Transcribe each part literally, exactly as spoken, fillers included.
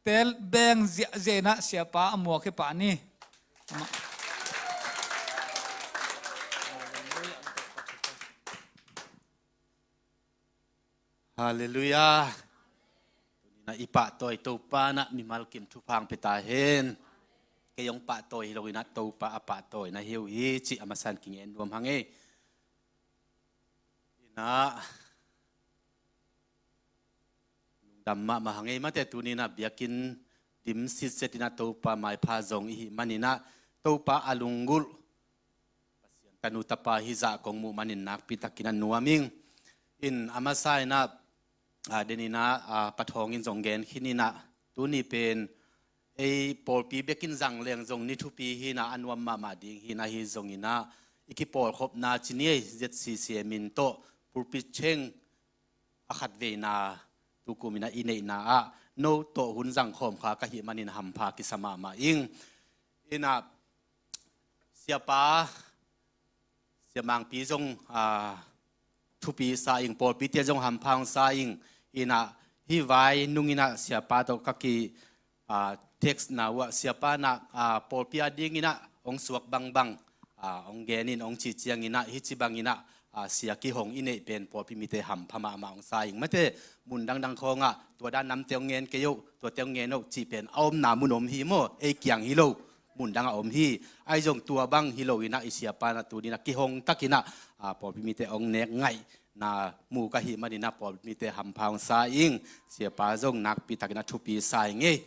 Tel beng ziahziah inah siapa a muak hi pah ni. Amah. Halleluiah. Tuni inah i pahtawi Topa inah mimal kim thupha hong pia ta hen. Kei hong pahtawi hi lo inah Topa a pahtawi na hi uh hi cih a masa in kingen nuam hang ei. Inah lungdam mahmah hang ei mate, tuni inah biakinn dim sitset inah Topa maipha zong i hih man inah Topa a lunggulh Pasian tanu tapa hih zah kong muh manin nakpi takin a nuam ing. In a masa inah, a, den inah, a, Pa Thawng in zong gen khin inah tuni pen ei pawlpi bekin zang leng zong ni thupi hi inah a nuam mahmah ding hi inah, ahi zong inah i kipawlkhopna ci ni ei, Z C C A min tawh pulpit cheng a khatveina tukum inah i neihna ah no tawh hun zang khawm kha ka hih manin hampha kisa mahmah ing. Inah siapa, Sia Mangpi zong, a, thupi sa ing, pawlpite zong hampha hong sa ing. Inah hih vai nung inah siapa tawh ka ki, a, text na uh ah siapa inah, a, pawlpi a ding inah hong suak bangbang, a, hong gen in hong cih ciang inah hih ci bang inah, a, sia kihong i neih pen pawlpi mite hampha mahmah hong sa ing mate. Mun dangdang khawngah tua dan namte hong ngen kei uh, tuate hong ngen uh cih pen a omna mun om hi maw, ei kiang hi lo. Mun dang a om hi. Ahi zong tua bang hi lo inah i siapa inah tuni inah kihong tak inah, a, pawlpi mite hong nek ngaihna mu ka hih man inah pawlpi mite hampha hong sa ing. Siapa zong nakpi tak inah thupi sa ing ei.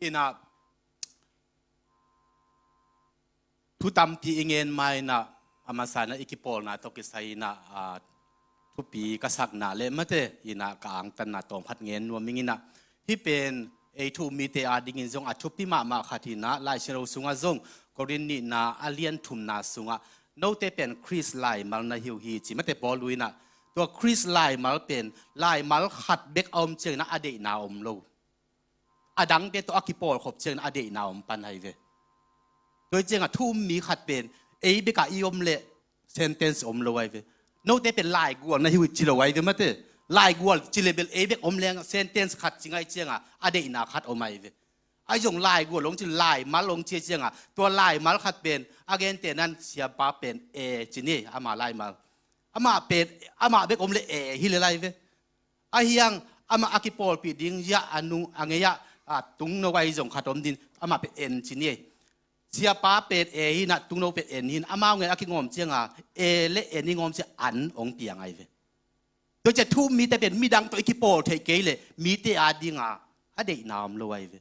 Inah thu tampi i ngen ma inah a masa inah i kipawlna tawh kisai inah, a, thupi ka sakna le mate inah ka angtanna tawm khat ngen nuam ing inah. Hih pen ei thu um mite a dingin zong a thupi mahmah khat hi inah, Lai Siangtho sungah zong Korin nihna a lian thumna sungah note pen Khrist laimal na hi uh hi ci mate, Paul uh inah tua Khrist laimal pen laimal khat bek a om ciang inah a deihna om lo. A dangte tawh a kipawlkhop ciang inah a deihna om pan ahi ve. Tua hi ciangah thu um mi khat pen ei bekah i om leh sentence om lo ahi ve. Note pen laigual na hi uh ci lo ahi ve mate. Laigual ci le bel ei bek om leng sentence khat ci ngai ciangah a deihna khat om ahi ve. Ahi zong laigual hong ci, laimal hong ci ciangah tua laimal khat pen a gente nan siapa pen e ci ni, ama laimal. Amah pen, amah bek om le e hi le lai ve. Ahi hang amah a kipawlpih ding ziah a nung a ngei ah, a, tungno ahi zong khat om ding, amah pen en ci ni ei. Siapa pen e hi inah tungno pen en hi in, amau ngen a kingawm cianga e le en i ngawm ciang an hong piang ahi ve. Tua ciah thu um mite pen midang tawh i kipawl theih kei leh mite a dinga a deihna om lo ahi ve.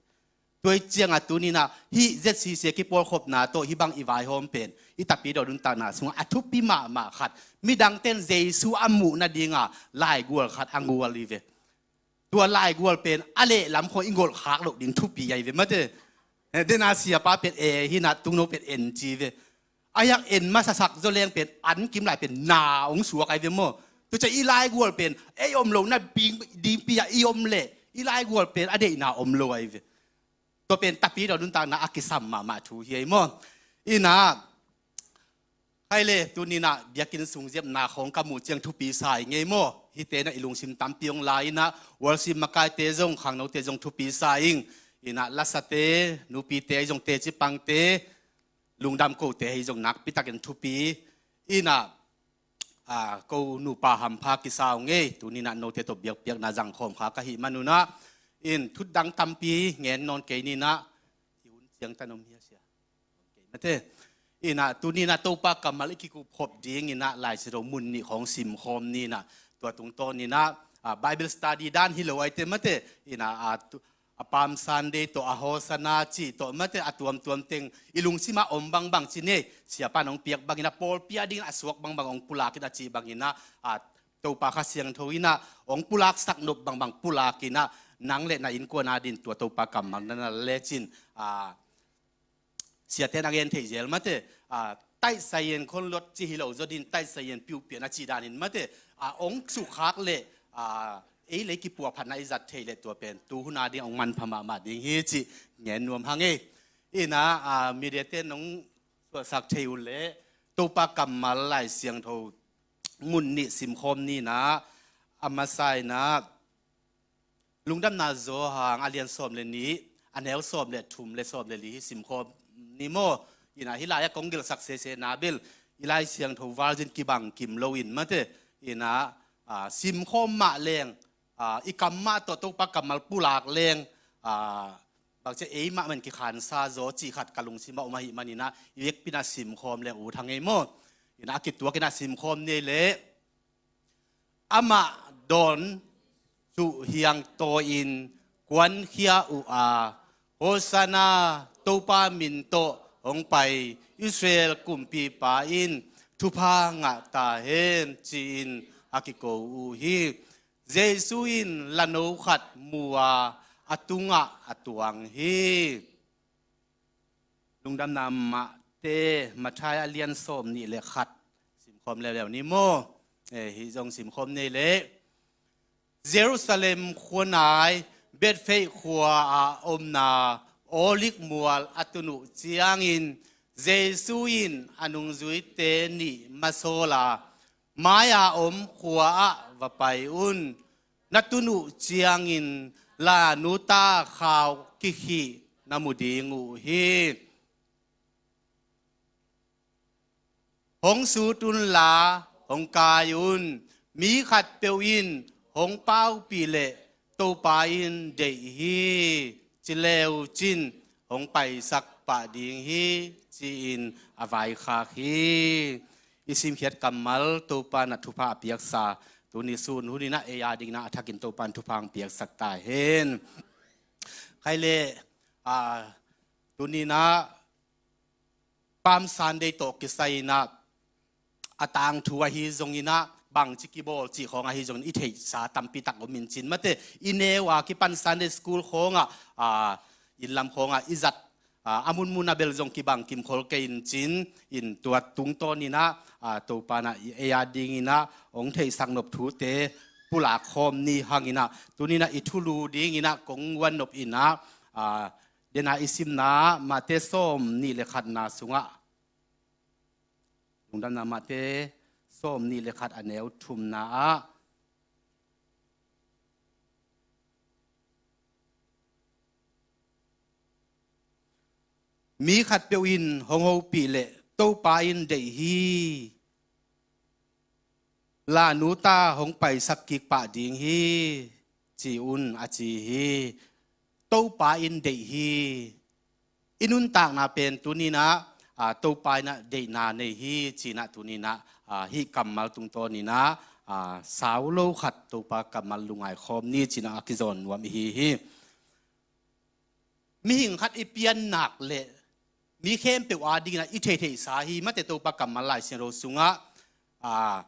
Tua hi ciangah tuni inah hih Z C C A kipawlkhopna tawh hih bang i vaihawm pen i Tapidaw nuntakna sungah a thupi mahmah khat, midangte in Jesu a muh nadinga laigual khat a gual hi ve. Tua laigual pen a lehlam khawng i golhkhak loh ding thupi ahi ve mate. Eh, dena siapa pen e hi inah tungno pen en ci ve. Ahi hang en masasak zaw leng pen an kim lai pen na hong suak ahi ve maw. Tua ciah i laigual pen ei om lo na dingpi ah i om leh i laigual pen a deihna om lo ahi ve. Tua pen Tapidaw nuntakna a kisam mahmah thu hi ei maw. Inah, khaile, tuni inah biakinn sung ziapna khawng ka muh ciang thupi sa ing ei maw. Hihte inah i lungsim tampi hong la inah worship makaite zong, khangnote zong thupi sa ing. Inah lasate, nupite, zong teci pangte, lungdam kote hi zong nakpi takin thupi. Inah a, ko nupa hampha kisa ung ei, tuni inah note tawh biakpiakna zangkhawm kha ka hih manun ah in thutdang tampi ngen nawn kei ni inah, i hun ciangtan om hi a sia. Mate. Inah tuni inah Topa kammal i kikup khop ding inah Lai Siangtho mun nih khawng simkhawm ni inah, tua tungtawn inah, a, Bible study dan hi lo aite mate. Inah, a, tu, a Palm Sunday tawh, a Hosanna cih tawh mate, a tuamtuam teng i lungsimah om bangbang ci ni ei. Siapa in hong piak bangin a pawlpi a dingin a suak bangbang hong pulak in a cih bangin ah, a, Topa Kha Siangtho in ah hong pulaksak nop bangbang pulak in ah, nang le na innkuan a dingin tua Topa kammal na na lecin, a, siate in a gen theih zel mate, a, taih sayen khon lot ci hi lo zaw dingin taih sayen piuhpian a cih danin mate, a, hong sukkhak leh, a, ei le ei kipuahphatna i zat theih leh tua pen tu hun a ding hong manpha mahmah ding hi cih ngen nuam hang ei. Inah, a, mediate in hong suahsak thei uh leh Topa kammal Lai Siangtho mun nih simkhawm ni inah, a masa inah Lungdamna Johan a lian sawm le nih, a neu sawm le thum le sawm le li hi simkhawm ni maw. Ina hih lai-ah kong gelhsak sese na bel i Lai Siangtho Virgin kibang kim lo in mate. Ina, ah, simkhawm mah leng, ah, i kam mah tawh Topa kammal pulak leng, ah, bangcia ei mah man kikhansa zaw cih khat ka lungsim ah om ahih maninah i vekpinah simkhawm leng ut hang ei maw. Ina a kituakinah simkhawm nei leh, amah dawn cuh hiang tawi-in kuankhia uh a, Hosanna, Topa min tawh hong pai Israel kumpipa in thupha ngah ta hen, ci-in a kiko uh hi. Jesu in lano khat mu a, a tungah a tuang hi. Lungdamna mahte, Matthai a lian sawm nih le khat simkhawm leuleu ni maw. Eh, hih zong simkhawm nei leh, Jerusalem khuanai Bethphage khua-ah omna Olive mual a tun uh ciangin Jesu in a nungzuite nih masawl a, mai-a om khua-ah va pai un. Na tun uh ciangin lanu ta khau kikhih na mu ding uh hi. Hong sut unla hong kai un. Mi khatpeuh in hong paupih leh Topa in deih hi, ci leu cin hong paisak pah ding hi, ci-in a vaikhak hi. I simkhiat kammal Topa na thupha a piaksa tuni sun huninah ei a dinginah a thakin Topa in thupha hong piaksak ta hen. Khai leh, ah, tuninah Palm Sunday tawh kisai inah a tangthu ahi zonginah bangci kibawl cih khawng ahi zongin i theihsa tampitak om in cin mate, i neu a kipan Sunday school khawngah, ah, inn lam khawngah i zat, ah, a munmun a bel zong kibang kimkhol kei in cin, in tua tungtawninah, ah, Topa nah ei a dinginah hong theihsak nop thute pulak khawm ni hanginah tuninah i thulu dinginah kong guan nop inah, ah, dena i simna Mate sawm nih le khatna sungah, Lungdamna Mate sawm nih le khat a neu thumna ah, mi khatpeuh in hong hopih leh Topa in deih hi. Lanu ta hong paisak kik pah ding hi, ci un a ci hi. Topa in deih hi. I nuntakna pen tuninah, ah, Topa inah deihna nei hi, cinah tuninah, ah, hih kammal tungtawninah, ah, sau lo khat Topa kammal lungngai khawm ni cinah a kizawn nuam ihi hi. Mihing khat i piannak le mi khempeuh a dinginah i theitheihsa hi mate, Topa kammal Lai Siangtho sungah, ah,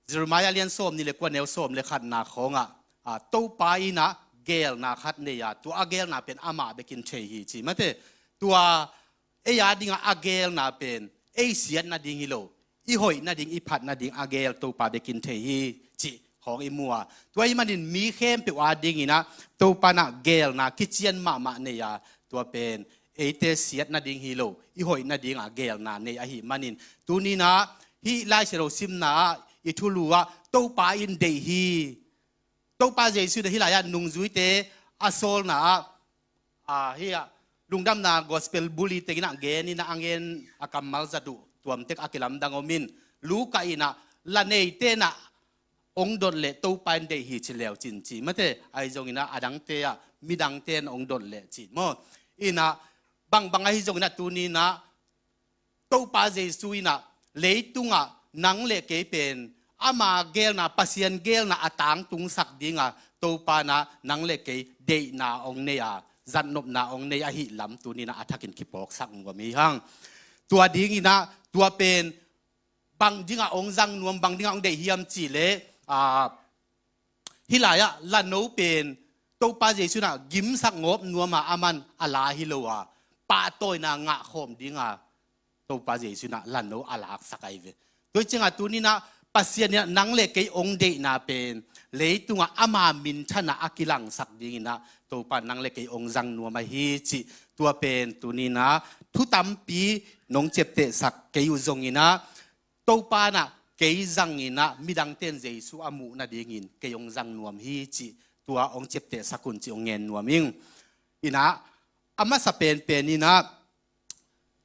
Jeremiah lian sawm nih le kua neu sawm le khatna khawngah, ah, Topa inah geelna khat nei a, tua a geelna pen amah bekin thei hi ci mate. Tua ei a dingah a geelna pen ei siat nading hi lo, i hoih nading, i phat nading a geel Topa bekin thei hi cih khawng i mu a. Tua ahih manin mi khempeuh a dinginah Topa nah geelna kician mahmah nei a, tua pen eite siat nading hi lo, i hoih nading a geelna nei ahih manin tuninah hih Lai Siangtho simna ah i thulu ah Topa in deih hi. Topa Jesu in hih lai-ah nungzuite a sawlna ah, ah, hih ah, Lungdamna Gospel buli tenginah geninah a ngen a kammal zat uh tuamtek a kilamdang om in, Luka inah la neite nah ong dot leh Topa in deih hi ci leu cin ci mate, ahi zonginah a dangte ah midangte in ong dot leh cin maw. Inah bangbang ahi zonginah tuninah Topa Jesu inah leitungah nang le kei pen ama geelna, Pasian geelna a tangtungsak dinga Topa nah nang le kei deihna ong nei a, zatnopna ong nei ahih lam tuninah a thakin kipawksak nuam hi hang. Tua dinginah tua pen bang dingah ong zang nuam, bang dingah ong deih hiam cihleh, ah, hih lai-ah lano pen Topa Jesu nah gimsak ngawp nuam a, aman a la hi lo a, pahtawina ngah khawm dinga Topa Jesu nah lano a laksak ahi ve. Tua hi ciangah tuninah Pasian inah nang le kei ong deihna pen leitungah ama minthanah a kilangsak dinginah Topa nang le kei ong zang nuam ahi cih, tua pen tuninah thu tampi nong ciaptehsak kei uh zonginah Topa nah kei zanginah midangte in Jesu a muh nadingin kei ong zang nuam hi cih tua hong ciaptehsak un ci hong ngen nuam ing. Inah, a masa penpen inah,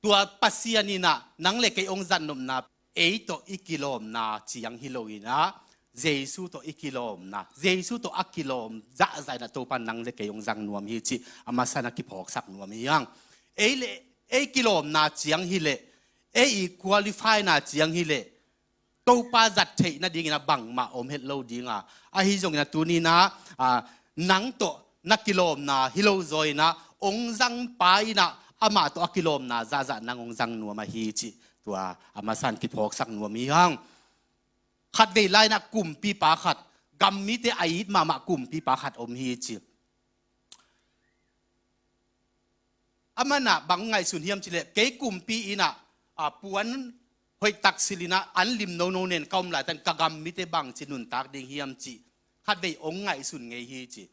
tua Pasian inah nang le kei hong zatnopna, ei tawh i kilawmna ciang hi lo inah, Jesu tawh i kilawmna, Jesu tawh a kilawm zahzah inah Topa nang le kei hong zang nuam hi ci a masa na kiphawksak nuam hi hang. Ei le ei kilawmna ciang hi leh, ei i qualify na ciang hi leh, Topa zat theih nadingin a bangmah om het lo ding a, ahi zongin a tuni inah, a, nang tawh na kilawmna hi lo zaw inah, hong zangpa inah amah tawh a kilawmna zahzah nang hong zang nuam ahi cih tua a masa in kiphawksak nuam hi hang. Khatvei lai inah kumpipa khat, gam mite a it mahmah kumpipa khat om hi ci. Aman ah bang ngaihsun hiam cih leh, kei kumpi inah, a, puan hoih tak silh inah an lim nono nen ka om laitak ka gam mite bangci nuntak ding hiam cih khatvei hong ngaihsun ngei hi ci.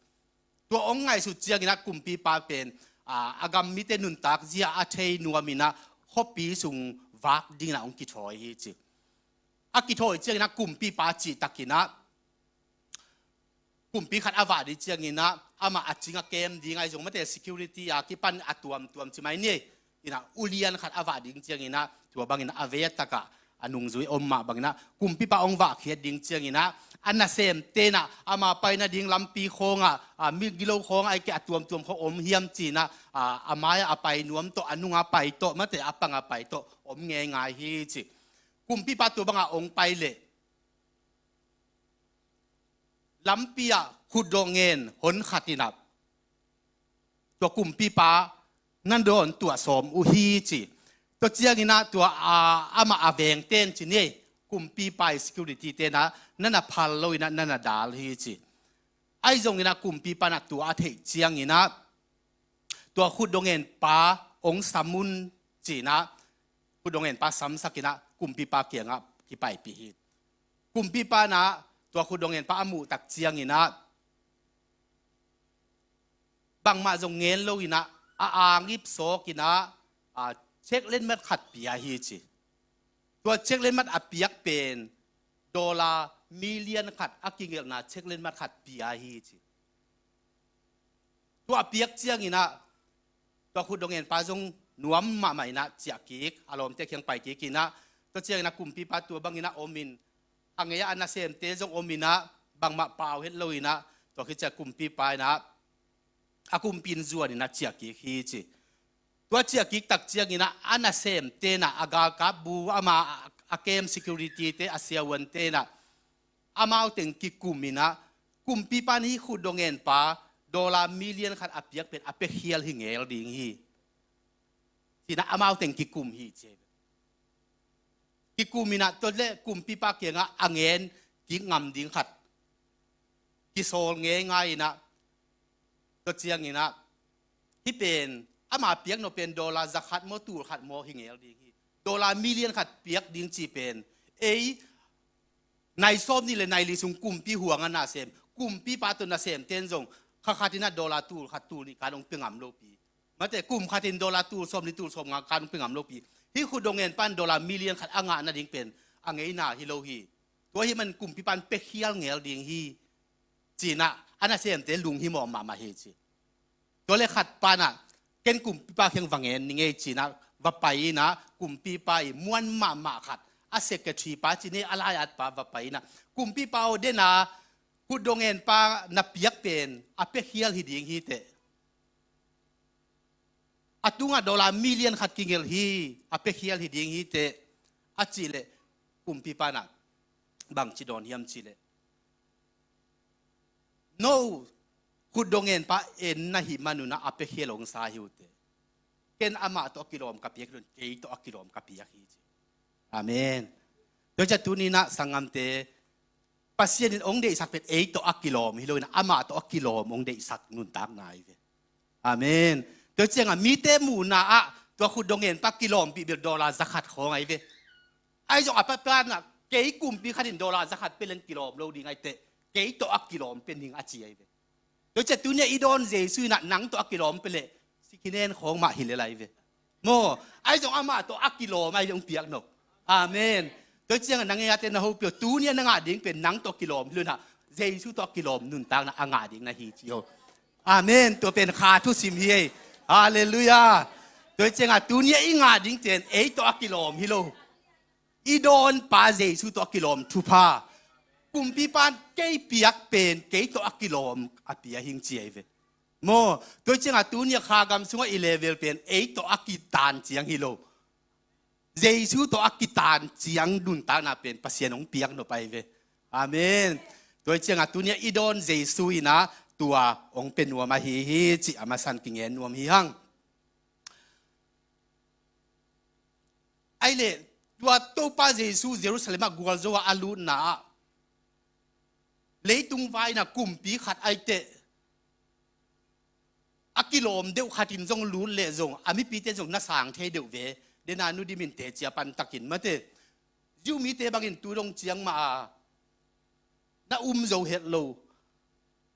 Tua hong ngaihsut ciang inah kumpipa pen, a, a gam mite nuntak zia a thei nuam inah khuapi sung vak ding inah hong kithawi hi ci. A kithawi ciang inah kumpipa cihtak inah, kumpi khat a vah ding ciang inah, amah a cing a kem ding ahi zong, mate security a kipan a tuamtuam ci mai ni. Inah ulian khat a vah ding ciang inah, tua bang inah a vei a tak ah a nungzui om mah bang inah, kumpipa hong vahkhiat ding ciang inah, a nasemte inah ama pai nading lampi khawng ah, a, migilo khawng ah, a tuamtuam khawng om hiam ci inah, a, a mai ah a pai nuam tawh, a nung ah a pai tawh, mate a pang ah a pai tawh om ngeingai hi ci. Kumpipa tua bang ah hong pai leh, lampi ah khutdawh ngen hon khat inah, tua kumpipa na dawn tuah sawm uh hi ci. Tua ciang inah tua, a, amah a vengte in ci ni, kumpipa i security te inah na na phal lo inah na na dal hi ci. Ahi zong inah kumpipa inah tua a theih ciang inah, tua khutdawh ngenpa hong sam un ci inah, khutdawh ngenpa samsak inah kumpipa kiangah kipaipih hi. Kumpipa inah tua khutdawh ngenpa a muh tak ciang inah, bangmah zong ngen lo inah, a angip sawk inah, a, cheque letmat khat pia hi ci. Tua cheque letmat a piak pen dollar million khat a kingelhna cheque letmat khat pia hi ci. Tua a piak ciang inah, tua khutdawh ngenpa zong nuam mahmah inah ciah kik, a lawmte kiang pai kik inah, tua ciang inah kumpipa tua bang inah om in, a ngei ah a nasemte zong om inah, bangmah pau het lo inah, tua khit ciang kumpipa inah, a kumpi inn zuan inah ciah kik hi ci. Tua ciah kik tak ciang inah, a nasemte inah, a galkap bu, ama a, a kem security te, a siavuante inah, amau teng kikum inah, kumpipa in hih khutdawh ngenpa dollar million khat a piak pen a pia khial hi ngel ding hi ci inah amau teng kikum hi ci. Kikum inah tua leh kumpipa kiangah a ngen kik ngam ding khat kisawl ngeingai inah, tua ciang inah, hih pen ama piak nop pen dollar za khat maw, tul khat maw hi ngel ding hi. Dollar million khat piak ding cih pen, ei nai sawm nih le nai li sung kumpi huang a nasem, kumpipa tawh nasemte in zong kha khat inah dollar tul khat tul nih kan hong pia ngam lopi, mate kum khat in dollar tul sawm nih tul sawm nga kan hong pia ngam lopi, hih khutdawh ngenpa in dollar million khat a ngah nading pen a ngeina hi lo hi. Tua ahih manin kumpipa in pia khial ngel ding hi ci inah a nasemte lunghimawh mahmah hi ci. Tua leh khatpa inah, ken kumpipa kiang va ngen ning ei ci inah va pai inah, kumpipa i muan mahmah khat, a secretary pa ci ni, a lai-atpa va pai inah, kumpipa aw, den a khutdawh ngenpa na piak pen a pia khial hi ding hi teh, a tungah dollar million khat kingelh hi, a pia khial hi ding hi teh, a cih leh kumpipa inah bangci dawn hiam cih leh, no khutdawh ngenpa en na hih man un ah a pia khial hong sa hi uh teh, ken amah tawh a kilawm ka piak hi lo in, kei tawh a kilawm ka piak hi ci. Amen. Tua ciang tuni inah sanggamte, Pasian in hong deihsak pen ei tawh a kilawm hi lo inah amah tawh a kilawm hong deihsak nuntakna ahi ve. Amen. Tua ciangah mite muhna ah tua khutdawh ngenpa kilawmpih bel dollar za khat khawng ahi ve. Ahi zong a pa pa inah, kei kumpi khat in dollar za khat pia leng kilawm lo ding ahi teh, kei tawh a kilawm pia ning a ci ahi ve. Tua ciang tuni a i dawn Jesu inah nang tawh a kilawm pia leh, sikinen khawng mah hi lel ahi ve. Maw, ahi zong amah tawh a kilawm ahi leh hong piak no. Amen. Tua ciangah na ngei ate na hopih aw, tuni a na ngah ding pen nang tawh a kilawm hi lo inah, Jesu tawh a kilawm nuntakna a ngah ding na hi ci ho. Amen. Tua pen kha thusim hi ei. Halleluiah. Tua hi ciangah tuni-ah i ngah ding ten ei tawh a kilawm hi lo. I dawnpa Jesu tawh a kilawm thupha. Kumpipa in kei piak pen kei tawh a kilawm a pia hing ci ahi ve. Maw, tua hi ciangah tuni-ah kha gam sungah i level pen ei tawh a kitaan ciang hi lo. Jesu tawh a kitaan ciang nuntakna pen Pasian hong piak nop ahi ve. Amen. Tua hi ciangah tuni-ah i dawn Jesu in ah tua hong pia nuam ahi hi cih a masa-in kingen nuam hi hang. Ahih leh tua Topa Jesu Jerusalem ah gualzo ah a lutna ah leitung vai-in ah kumpi khat ahih teh a kilawm deuh khat in zong lut leh zong a mipite zong na sang thei deuh ve. Dena Nu Dim in teci a pan takin mate, Jew mite bangin tu dong ciang mah a na um zo het lo.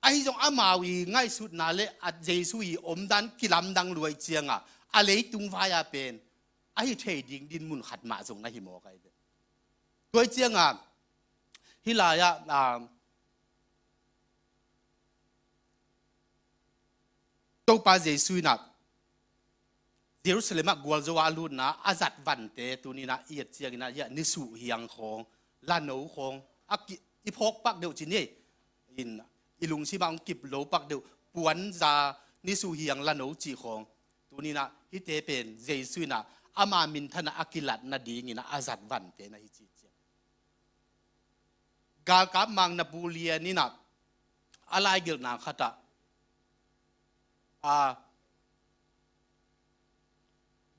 Ahi zong amau i ngaihsutna le a Jesu i omdan kilamdang lua ahih ciangah a leitung vai-a pen ahi thei ding dinmun khat mah zong na hi mawk ahi ve. Tua hi ciangah hih lai-ah, ah, Topa Jesu in ah Jerusalem ah gualzo ah a lutna a zat vante tuni-in ah i et ciangin ah, ya, nisuh hiang khawng, lano khawng a ki, i phawk pak deuh ci ni. In i lungsim ah hong kip lo pak deuh, puanza, nisuh hiang, lano cih khawng. Tuni-in ah hihte pen Jesu in ah ama minthan ah a kilat nadingin ah a zat vante na hi ci ciang. Galkap mang Napoleon in ah a laigelhna khat ah, a,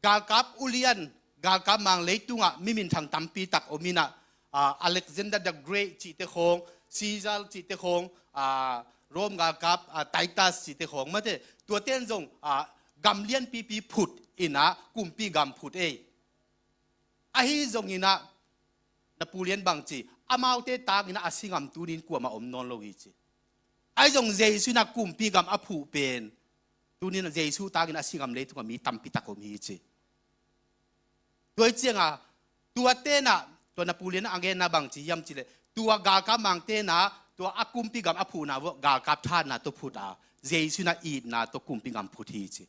galkap ulian, galkap mang leitungah mi minthang tampi tak om in ah, a, Alexander the Great cihte khawng, Caesar cihte khawng, a, Rome galkap, a, Titus cihte khawng mate, tuate in zong, a, gam lianpipi phut in ah kumpi gam phut ei. Ahi zongin ah Napoleon bang ci, amaute tangin ah a singam tuni-in kuamah om nawn lo hi ci. Ahi zong Jesu in ah kumpi gam a phuh pen tuni-in ah Jesu tangin ah a singam leitungah mi tampi tak om hi ci. Tua hi ciangah tuate in ah, tua Napoleon a genna bang ci hiam cih leh tua galkap mangte in ah tua a kumpi gam a phuhna uh galkap thahatna tawh phut a, Jesu in ah itna tawh kumpi gam phut hi ci.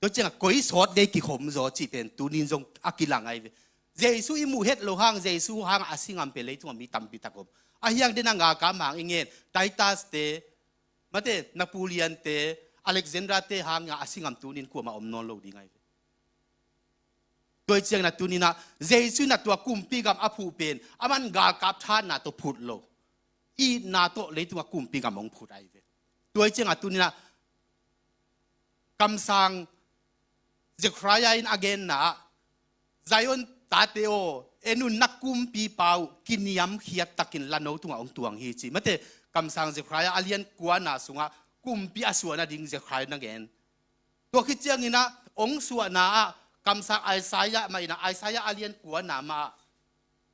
Tua ciangah koi sawt vei kikhom zaw cih pen tuni-in zong a kilang ahi ve. Jesu i muh het loh hang, Jesu hangah a singam pen leitungah mi tampi tak om. Ahi hang dena galkap mang i ngen, Titus te, mate, Napoleon te, Alexander te hangah a singam tuni-in kuamah om nawn lo ding ahi ve. Tua hi ciangin ah tuni-in ah Jesu in ah tua kumpi gam a phuh pen aman galkap thahatna tawh phut lo, itna tawh leitungah kumpi gam hong phut ahi ve. Tua hi ciangah tuni-in ah kamsang Zechariah in a genna ah, Zion tate aw, en un, na kumpipa uh kiniamkhiat takin lano tungah hong tuang hi ci. Mate, kamsang Zechariah a lian kuana sungah kumpi a suah nading Zechariah na gen. Tua khit ciangin ah hong suahna ah kamsang Isaiah mah in ah, Isaiah a lian kuana mah ah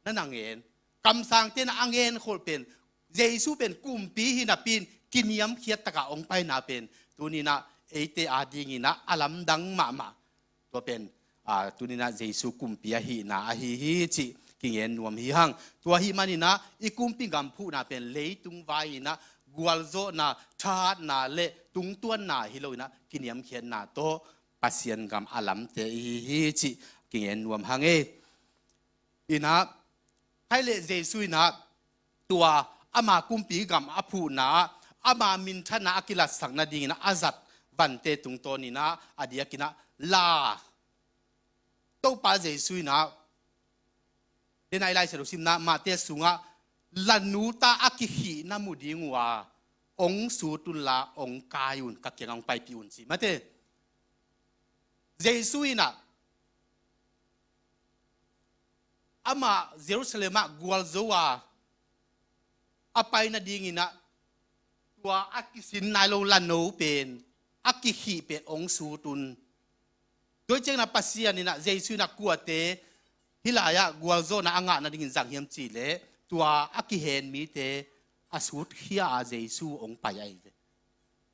na na ngen. Kamsangte in ah a ngen khol pen Jesu pen kumpi hi napi-in kiniamkhiat takah hong paina pen tuni-in ah eite adingin ah a lamdang mahmah. Tua pen, a, tuni-in ah Jesu kumpi ahihna ahi hi cih kingen nuam hi hang. Tua ahih manin ah i kumpi gam phuhna pen leitung vai-in ah gualzawhna, thahatna le tungtuanna hi loin ah kiniamkhiatna tawh Pasian gam a lamte i hi hi cih kingen nuam hang ei. In ah, khaile Jesu in ah tua ama kumpi gam a phuhna ah ama minthanna a kilatsak nadingin ah a zat vante tungtawnin ah a diakin ah la, Topa Jesu in ah, dena i Lai Siangtho simna Matthai sungah, la nuta a kikhihna mu ding uh a, hong sut unla hong kai un, ka kiangah hong paipih un ci. Mate, Jesu in ah amah Jerusalem ah gualzo a a pai nadingin ah tua a kisin nai lo lano pen, a kikhih pen hong sut un. Tua hi ciangin ah Pasian in ah, Jesu in ah kuate hih lai-ah gualzawhna a ngah nadingin zang hiam cih leh tua a kihen mite a sutkhia a Jesu hong pai ahi ve.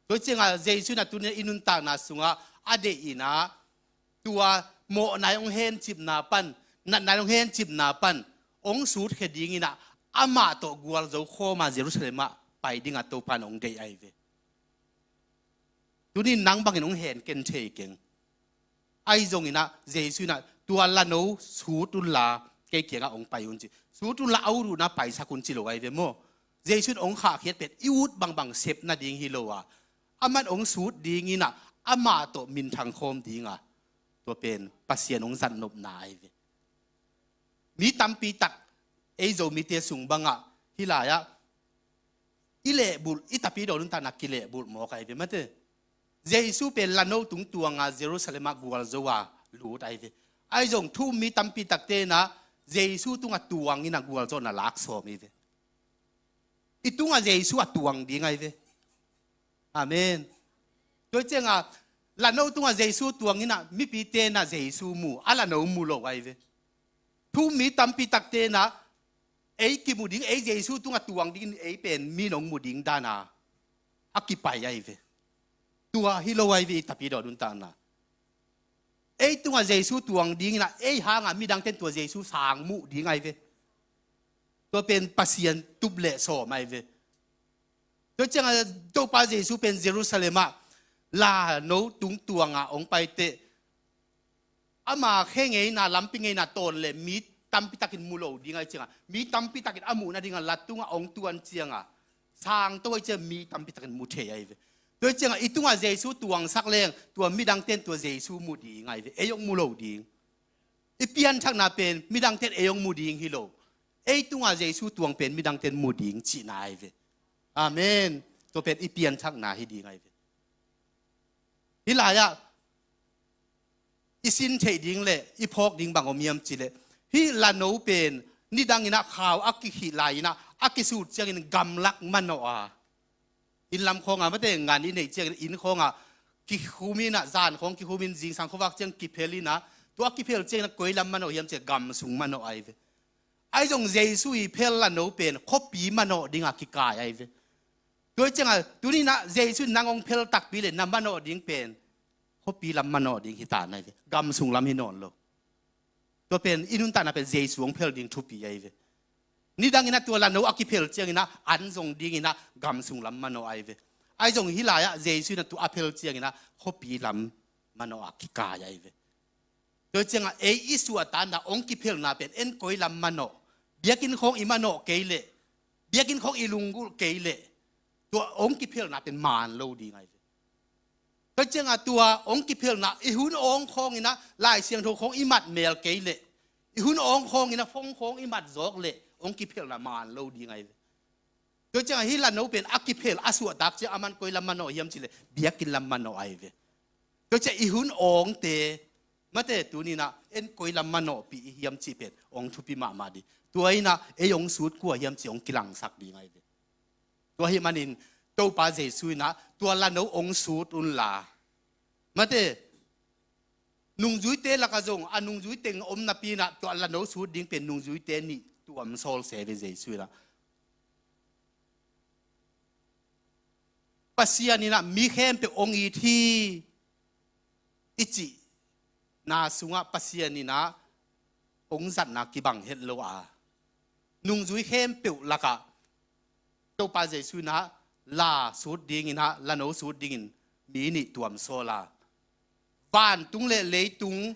Tua hi ciangah Jesu in ah tuni-in i nuntakna sungah a deih in ah tua mawhna hong hencipna pan, natna hong hencipna pan hong sutkhia dingin ah amah tawh gualzo khawma Jerusalem ah pai dinga Topa in hong deih ahi ve. Tunin nang bangin hong hen ken thei keng. Ahi zonginah Jesu inah tua lano sut unla kei kiangah hong pai un ci. Sut unla a ut unah paisak un ci lo ahi ve maw? Jesu in hong khahkhiat pen i ut bangbang sep nading hi lo a, aman hong sut dinginah amah tawh minthang khawm dinga tua pen Pasian hong zatnopna ahi ve. Mi tampi tak ei Zomite sung bangah hih lai-ah i lehbulh, i tapidaw nuntakna kilehbulh mawk ahi ve mate. Jesu pen lano tung tuanga Jerusalem ah gualzo a lut ahi ve. Ahi zong thu um mi tampi takte inah Jesu tungah tuang inah gualzawhna lak sawm hi ve. I tungah Jesu a tuang ding ahi ve. Amen. Tua cianga lano tungah Jesu tuang inah mipite inah Jesu mu, a lano mu lo ahi ve. Thu um mi tampi takte inah ei kimu ding, ei Jesu tungah tuang dingin ei pen mi nong mu ding dana a kipai ahi ve. Tua hi lo ahi ve i tapidaw nuntakna. Ei tungah Jesu tuang dinginah ei hanga midangten tua Jesu sang muh ding ahi ve. Tua pen Pasian tup le sawm ahi ve. Tua cianga Topa Jesu pen Jerusalem ah lano tung tuanga hong paiteh ama khe ngeina, lampi ngeina tawn le mi tampi takin mu lo ding ahi cianga, mi tampi takin a muh nadinga la tungah hong tuan cianga sangto ahi cianga mi tampi takin mu thei ahi ve. Tua cianga i tungah Jesu tuangsak leng tua midangten tua Jesu mu ding ahi ve. Ei hong mu lo ding. I pianthakna pen midangten ei hong mu ding hi lo. Ei tungah Jesu tuang pen midangten mu ding cihna ahi ve. Amen. Tua pen i pianthakna hi ding ahi ve. Hih lai-ah i sin theih ding le i phawk ding bang om hiam cileh, hih lano pen nidang inah khau a kikhih lai inah a kisut ciangin gamlak manawh a, inn lam khawngah mate ngan i neih ciangin inn khawngah kikhum inah, zan khawng kikhum in zingsang khuavak ciang kiphel inah, tua a kiphel ciangin a koi lam manawh hiam cileh gam sung manawh ahi ve. Ahi zong Jesu i phel lano pen khuapi manawh dinga kikai ahi ve. Tua cianga tuninah Jesu in nang hong phel takpi le na manawh ding pen khuapi lam manawh ding hi ta nai ve, gam sung lam hi nawn lo. Tua pen i nuntakna pen Jesu hong phel ding thupi ahi ve. Nidang inah tua lano a kiphel cianginah an zong dinginah gam sung lam manawh ahi ve. Ahi zong hih lai-ah Jesu inah tua a phel cianginah khuapi lam manawh a kikai ahi ve. Tua ciangah ei i suahtakna hong kiphelna pen en koi lam manawh, biakinn khawng i manawh kei leh, biakinn khawng i lunggulh kei leh, tua hong kiphelna pen maan lo ding ahi ve. Tua ciangah tua hong kiphelna i hun awng khawnginah Lai Siangtho khawng i mat mel kei leh, i hun awng khawnginah phone khawng i mat zawk leh hong kiphelna maan lo ding ahi ve. Tua ciangah hih lano pen a kiphel a suahtak ciang aman koi lam manawh hiam cileh biakinn lam manawh ahi ve. Tua ciang i hun awngte mate tuninah en koi lam manawhpih i hiam cih pen hong thupi mahmah ding. Tua inah ei hong sut kua hiam cih hong kilangsak ding ahi ve. Tua hih manin Topa Jesu inah tua lano hong sut unla mate, nungzuite lakah zong a nungzui teng om napi inah tua lano sut ding pen nungzuite nih tuam sawl se ve Jesu inah. Pasian inah mi khempeuh hong it hi i cihna sungah Pasian inah hong zatna kibang het lo a, nungzui khempeuh lakah Topa Jesu inah la sut dinginah, lano sut dingin mi nih tuam sawl a, vantung le leitung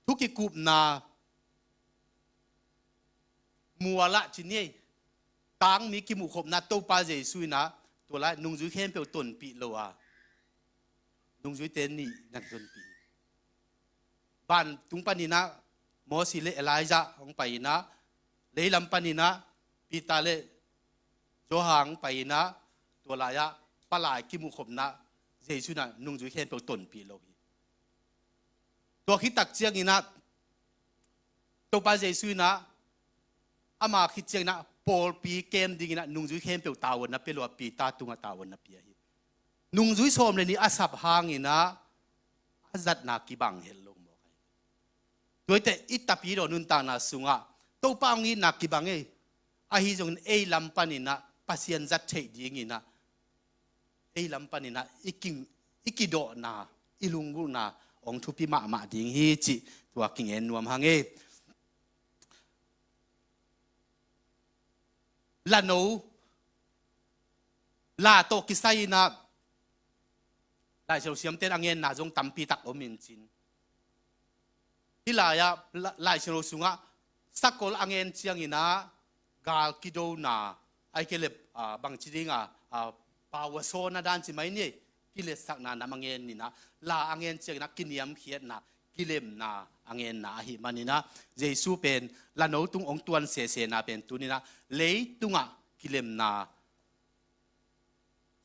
thu kikupna mualah ci ni ei, tangmi kimuhkhopna Topa Jesu inah tua lai nungzui khempeuh tonpih lo a, nungzuite nih na tonpih. Vantung paninah Mosi le Elijah hong pai inah, leilam paninah Peter le Johan hong pai inah, tua lai-ah palai kimuhkhopna Jesu inah nungzui khempeuh tonpih lo hi. Tua khit tak cianginah Topa Jesu inah ama khit cianginah pawlpi kem dinginah nungzui khempeuh tavuanna pia lo a, Peter tungah tavuanna pia hi. Nungzui sawm le nih a sap hanginah a zatna kibang het lo mawk ahi. Tuaite i tapidaw nuntakna sungah Topa hong itna kibang ei. Ahi zongin ei lam paninah Pasian zat theih dinginah ei lam paninah i king, i kidawhna, i lunggulhna hong thupi mahmah ding hi cih tua kingen nuam hang ei. lano, la tawh kisai-in ah Lai Siangtho siamte'n a ngenna zong tampi tak om in cin. Hih lai-ah La-, Lai Siangtho sungah sakol a ngen ciangin ah gal kidona, ahih kei leh, ah, bangci ding a, ah, power sawtna dan ci mai ni, kiletsakna nam a ngen in ah, la a ngen ciangin ah kiniamkhiatna, kilemna a ngenna ahih manin ah, Jesu pen lano tung hong tuan sesena pen tuni-in ah leitungah kilemna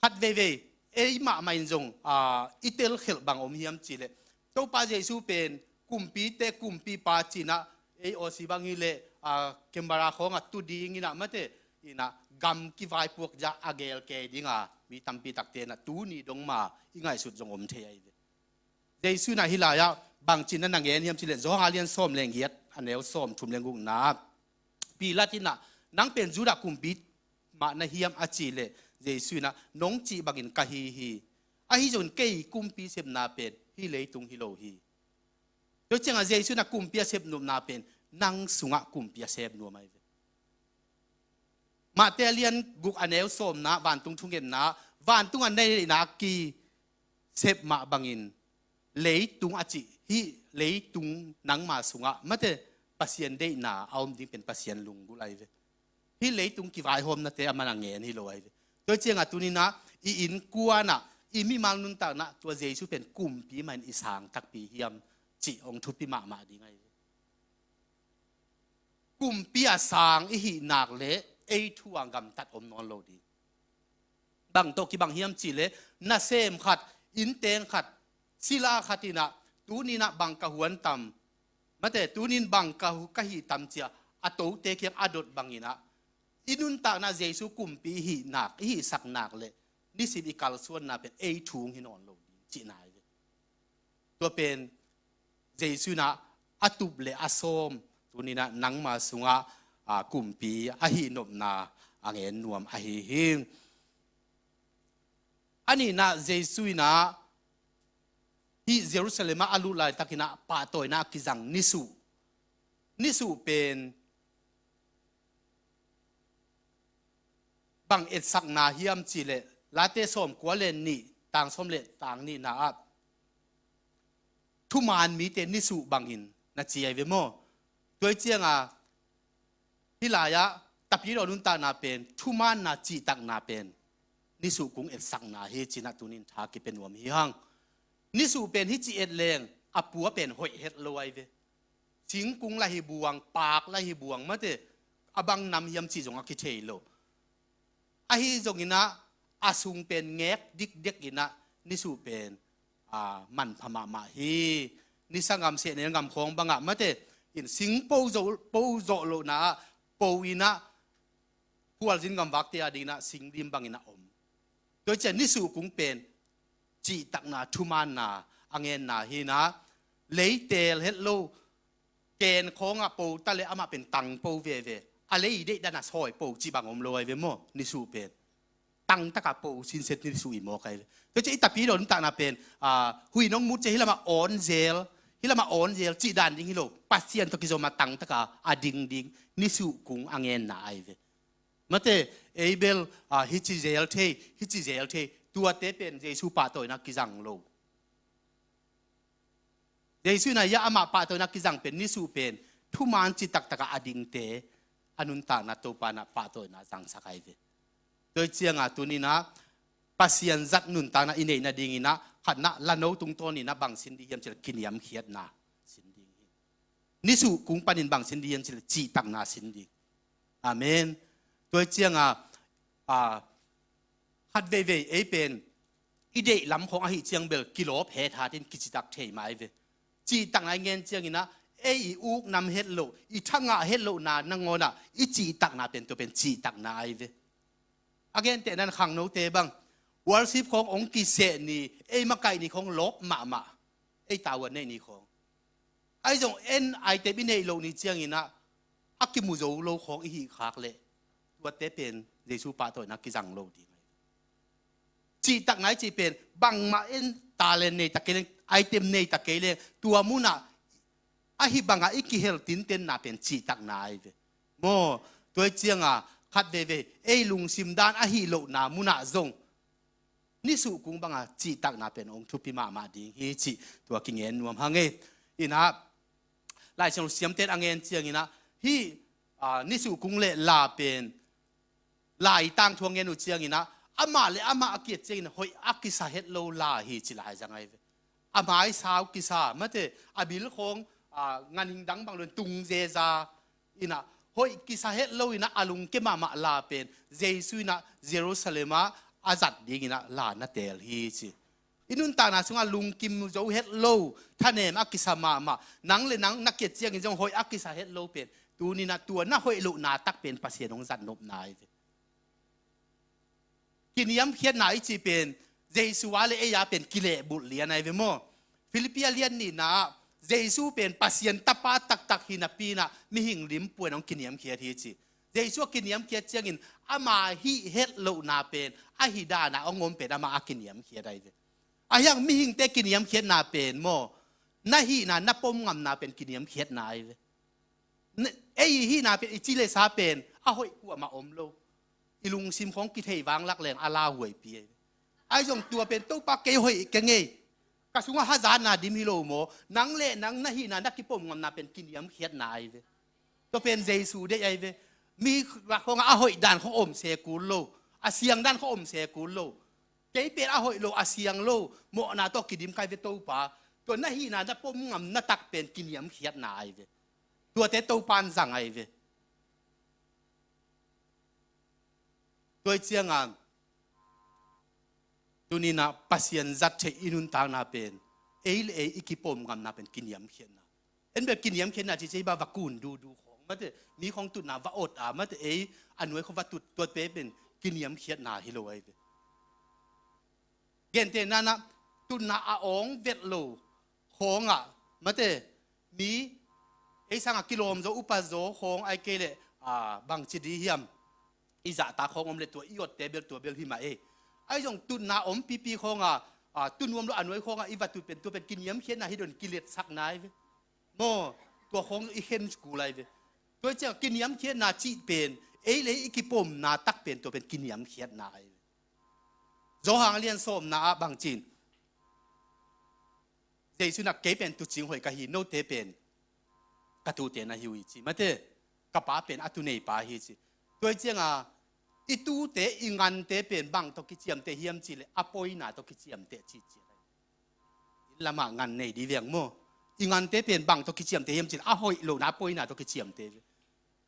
khat veivei, ei mahmah in zong, aa, i telkhelh bang om hiam cih leh, Topa Jesu pen kumpite kumpipa ci-in ah, ei Aussie bang hi leh, aa, camera khawngah tu dingin ah mate, in ah gam kivaipuak zah a gel kei ding a, mi tampi takte'n ah tuni dong mah i ngaihsut zong om thei ahi ve. Jesu in ah hih lai-ah bangci-in ah na ngen hiam cih leh, Johan a lian sawm leh giat, a neu sawmthum leh gukna ah, Pilat in ah, "Nang pen Judah kumpi mah na hiam?" a cih leh, Jesu in ah, "Nong cih bangin ka hi hi. Ahi zongin kei kumpi sepna pen hih leitung hi lo hi." Tua ciangah Jesu in ah kumpi a sep nopna pen nang sungah kumpi a sep nuam ahi ve. Matthai a lian guk, a neu sawmna, vantung thungetna, vantung a na deihna kisep mah bangin leitung a cih, hih leitung nangma sungah mate, Pasian deihna a om ding pen Pasian lunggulh ahi ve. Hih leitung kivaihawmnate a man a ngen hi lo ahi ve. Tua ciangah tuni-in ah i innkuan ah, i mimal nuntakna ah tua Jesu pen kumpi mah in i sang takpi hiam cih hong thupi mahmah ding ahi ve. Kumpi a sang i hih nak leh ei thu-a gamtat om nawn lo ding. Bang tawh kibang hiam cih leh, nasem khat, innteng khat, sila khat in ah, tuni-in ah bang ka huan tam, mate, tuni-in bang ka hu-, ka hih tam ci-a a tote kiang a dot bangin ah, i nuntakna Jesu kumpi i hih nak, i hihsak nak leh, nisim i kalsuanna pen ei thu hong hi nawn lo ding cihna ahi ve. Tua pen Jesu in ah a tup leh a sawm, tuni-in ah nangma sungah, aa, kumpi a hih nopna a ngen nuam ahi hi. A nihna, Jesu in ah hih Jerusalem ah a lut laitakin ah pahtawina a kizang nisuh. Nisuh pen bang etsakna hiam cih leh, Late sawmkua leh nih, tang sawm leh tang nihna ah, thuman mite nisuh bangin na ci ahi ve maw. Tua hi ciangah hih lai-ah Tapidaw nuntakna pen, thumaanna, cihtakna pen nisuh kung etsakna hi ci-in ah tuni-in tha kipia nuam hi hang. Nisuh pen hih ci et leng a pua pen hoih het lo ahi ve. Singkung lah hi buang, paak lah hi buang, mate, a bang nam hiam cih zong a kithei lo. Ahi zongin ah a sung pen ngek dikdek in ah nisuh pen, aa, manpha mahmah hi. Nisa ngam, sehnel ngam khawng bangah mate, in sing po zo, po zawh lohna ah po in ah, khualzin gamvakte a dingin ah singlim bangin a om. Tua hi ciang nisuh kung pen cihtakna, thumaanna a ngenna hi-in ah, lei teel het lo, ken khawngah po ta leh amah pen tang po veve, a lei deih dan a sawi po cih bang om lo ahi ve maw. Nisuh pen tang takah po sinset nisuh i mawk ahi ve. Tua hi ciang i Tapidaw nuntakna pen, aa, huih nong mut ciang hih lamah awn zel, hih lamah awn zel cih dan ding hi lo, Pasian tawh kizom a tang takah a ding ding nisuh kung a ngenna ahi ve. Mate, ei bel, aa, hih ci zel thei, hih ci zel thei, tuate pen Jesu pahtawina kizang lo. Jesu in ah hiah amah pahtawina kizang pen, nisuh pen thumaan cih taktakah a dingte a nuntakna Topa in ah pahtawina zangsak ahi ve. Tua hi ciangah tuni-in ah Pasian zat nuntakna i neih nadingin ah, khatna, lano tungtawnin ah bang sin ding hiam cih leh kiniamkhiatna sin ding hi. Nisuh kung panin bang sin ding hiam cih leh cihtakna sin ding. Amen. Tua hi ciangah, aa, khat veivei ei pen i deih lam khawng ahih ciang bel kilawp hethat in kicitak thei mah ahi ve. Cihtakna i ngen ciangin ah ei i uk nam het loh, i thangah het lohna nangawn ah i cihtakna pen tua pen cihtakna ahi ve. A gentehna in khangnote bang, worship khawng hong kiseh ni, ei makaih ni khawng lawp mahmah, ei tavuan neih ni khawng. Ahi zong en item i neih loh ni ciangin ah a kimu zo lo khawng i hih khak leh, tuate pen Jesu pahtawina kizang lo ding ahi. Cihtakna i cih pen bangmah en, talent nei ta kei leng, item nei ta kei leng, tua munah ahi bangah i kihel tintenna pen cihtakna ahi ve. Maw, tua hi ciangah khat veve ei lungsim dan ahi lohna munah zong nisuh kung banga cihtakna pen hong thupi mahmah ding hi cih tua kingen nuam hang ei. Inah Lai Siangtho siamten a ngen cianginah hih nisuh kung le la pen lai tangthu a ngen uh cianginah amah le amah a ki-et ciangin hoih a kisa het lo la hi ci lai zang ahi ve. A maisau kisa mate a bil khawng ganhing dang bang lun tung zeza inah hoih kisa het lo inah a lungke mahmah la pen Jesu inah Jerusalem ah a zat dinginah la na teel hi ci. I nuntakna sungah lungkim zo het lo thanem a kisa mahmah nang le nang na ki-et ciangin zong hoih a kisa het lo pen tuninah tua na hoih lohna tak pen Pasian hong zat nopna ahi ve. Kiniamkhiatna i cih pen Jesu a le ei a pen kilehbulh lian ahi ve maw? Filippi a lian nihna ah Jesu pen Pasian tapa taktak hi napi inah mihing limpuan hong kiniamkhiat hi ci. Jesu a kiniamkhiat ciangin ama hih het lohna pen ahi dana hong om pen ama a kiniamkhiat ahi ve. Ahiang mihingte kiniamkhiatna pen maw na hihna na pom ngamna pen kiniamkhiatna ahi ve. Ei i hihna pen i ci le sa pen a hoih kuamah om lo. I lungsim khawng kithei vanglak leng a lauhuaipi ahi ve. Ahi zong tua pen Topa kei hoih ka ngei ka sungah hazatna dim hi lo maw? Nang le nang na hihna na kipom ngamna pen kiniamkhiatna ahi ve. Tua pen Jesu deih ahi ve. Mi khawngah a hoih dan khawng om se kul lo, a siang dan khawng om se kul lo. Kei pen a hoih lo a siang lo mawhna tawh kidim kai ve Topa. Tua na hihna na pom ngam na tak pen kiniamkhiatna ahi ve. Tuate Topa in zang ahi ve. Tua i cianga tuninah Pasian zat theih i nuntakna pen ei le ei i kipom ngamna pen kiniamkhiatna. En bel kiniamkhiatna ci cei ba va kun duhduh khawng mate mi khawng tutna va ot a mate ei a nuai khawng va tut tuat pe pen kiniamkhiatna hi lo ahi ve. Gentehna inah tutna a awng velh lo khawngah mate mi ei sangah kilawm zo upa zaw khawng ai kei leh bangci di hiam? I zahtak khawng om le tua i otte bel tua bel hi mah ei. Ahi zong tutna om pipi khawngah tunuam lo a nuai khawngah i va tut pen tua pen kiniamkhiatna hi don kiletsakna ahi ve. Maw tua khawng i khen kul ahi ve. Tua i ciah kiniamkhiatna cih pen ei le i kipomna tak pen tua pen kiniamkhiatna ahi ve. Johan a lian sawmna ah bangcin Jesu inah kei pen tuucing hoih ka hi, note pen ka tuute na hi uh hi ci mate. Ka Pa pen a tu neipa hi ci. Tua i cianga i tuute i ngante pen bang tawh kiciamteh hiam cih leh a poina tawh kiciamteh cih ciat ahi. Inn lamah ngan nei di veng maw? I ngante pen bang tawh kiciamteh hiam cih leh a hoih lohna a poina tawh kiciamteh ve.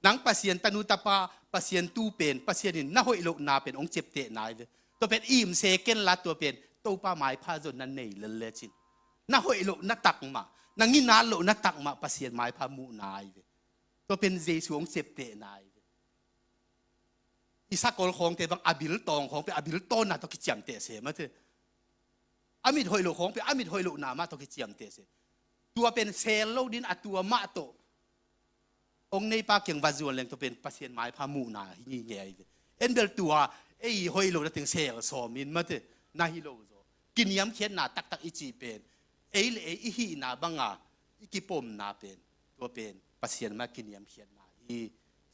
Nang Pasian tanu tapa Pasian tu pen Pasian in na hoih lohna pen hong ciaptehna ahi ve. Tua pen imse kenla tua pen Topa maipha zong na nei lel lecin na hoih loh na tak mah na nginat loh na tak mah Pasian maipha muhna ahi ve. Tua pen Jesu hong ciaptehna ahi ve. I sakol khawngte bang a bil tawng khawng pen a bil tawnna tawh kiciamteh se mate. A mit hoih loh khawng pen a mit hoih lohna mah tawh kiciamteh se. Tua pen sel lo din a tua mah tawh hong neipa kiang va zuan leng tua pen Pasian maipha muhna hi ngei ahi ve. En bel tua ei hoih lohna teng sel sawmin mate na hi lo zaw. Kiniamkhiatna taktak i cih pen ei le ei i hihna banga i kipomna pen tua pen Pasian mah kiniamkhiatna hi.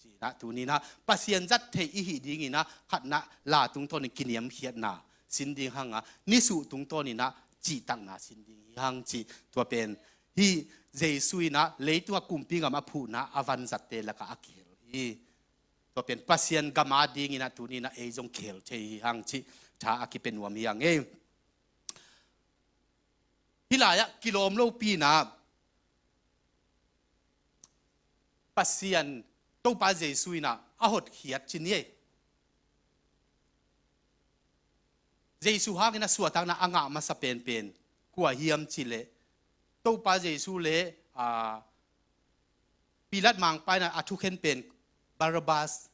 Cinah tuninah Pasian zat theih i hih dinginah khatnah la tungtawnin kiniamkhiatna sin ding hanga nisuh tungtawninah cihtakna sin ding hi hang cih tua pen hih Jesu inah leitungah kumpi gam a phuhna a vanzatte lakah a kihel hi. Tua pen Pasian gam a dinginah tuninah ei zong kihel thei hi hang cih tha a kipia nuam hi hang ei. Hih lai-ah kilawm lopi inah Pasian Topa Jesu inah a hotkhiat cin hi ei. Jesu hangin a suahtakna a ngah masa penpen kua hiam cih leh Topa Jesu le a Pilat mangpa inah a thukhen pen Barabbas.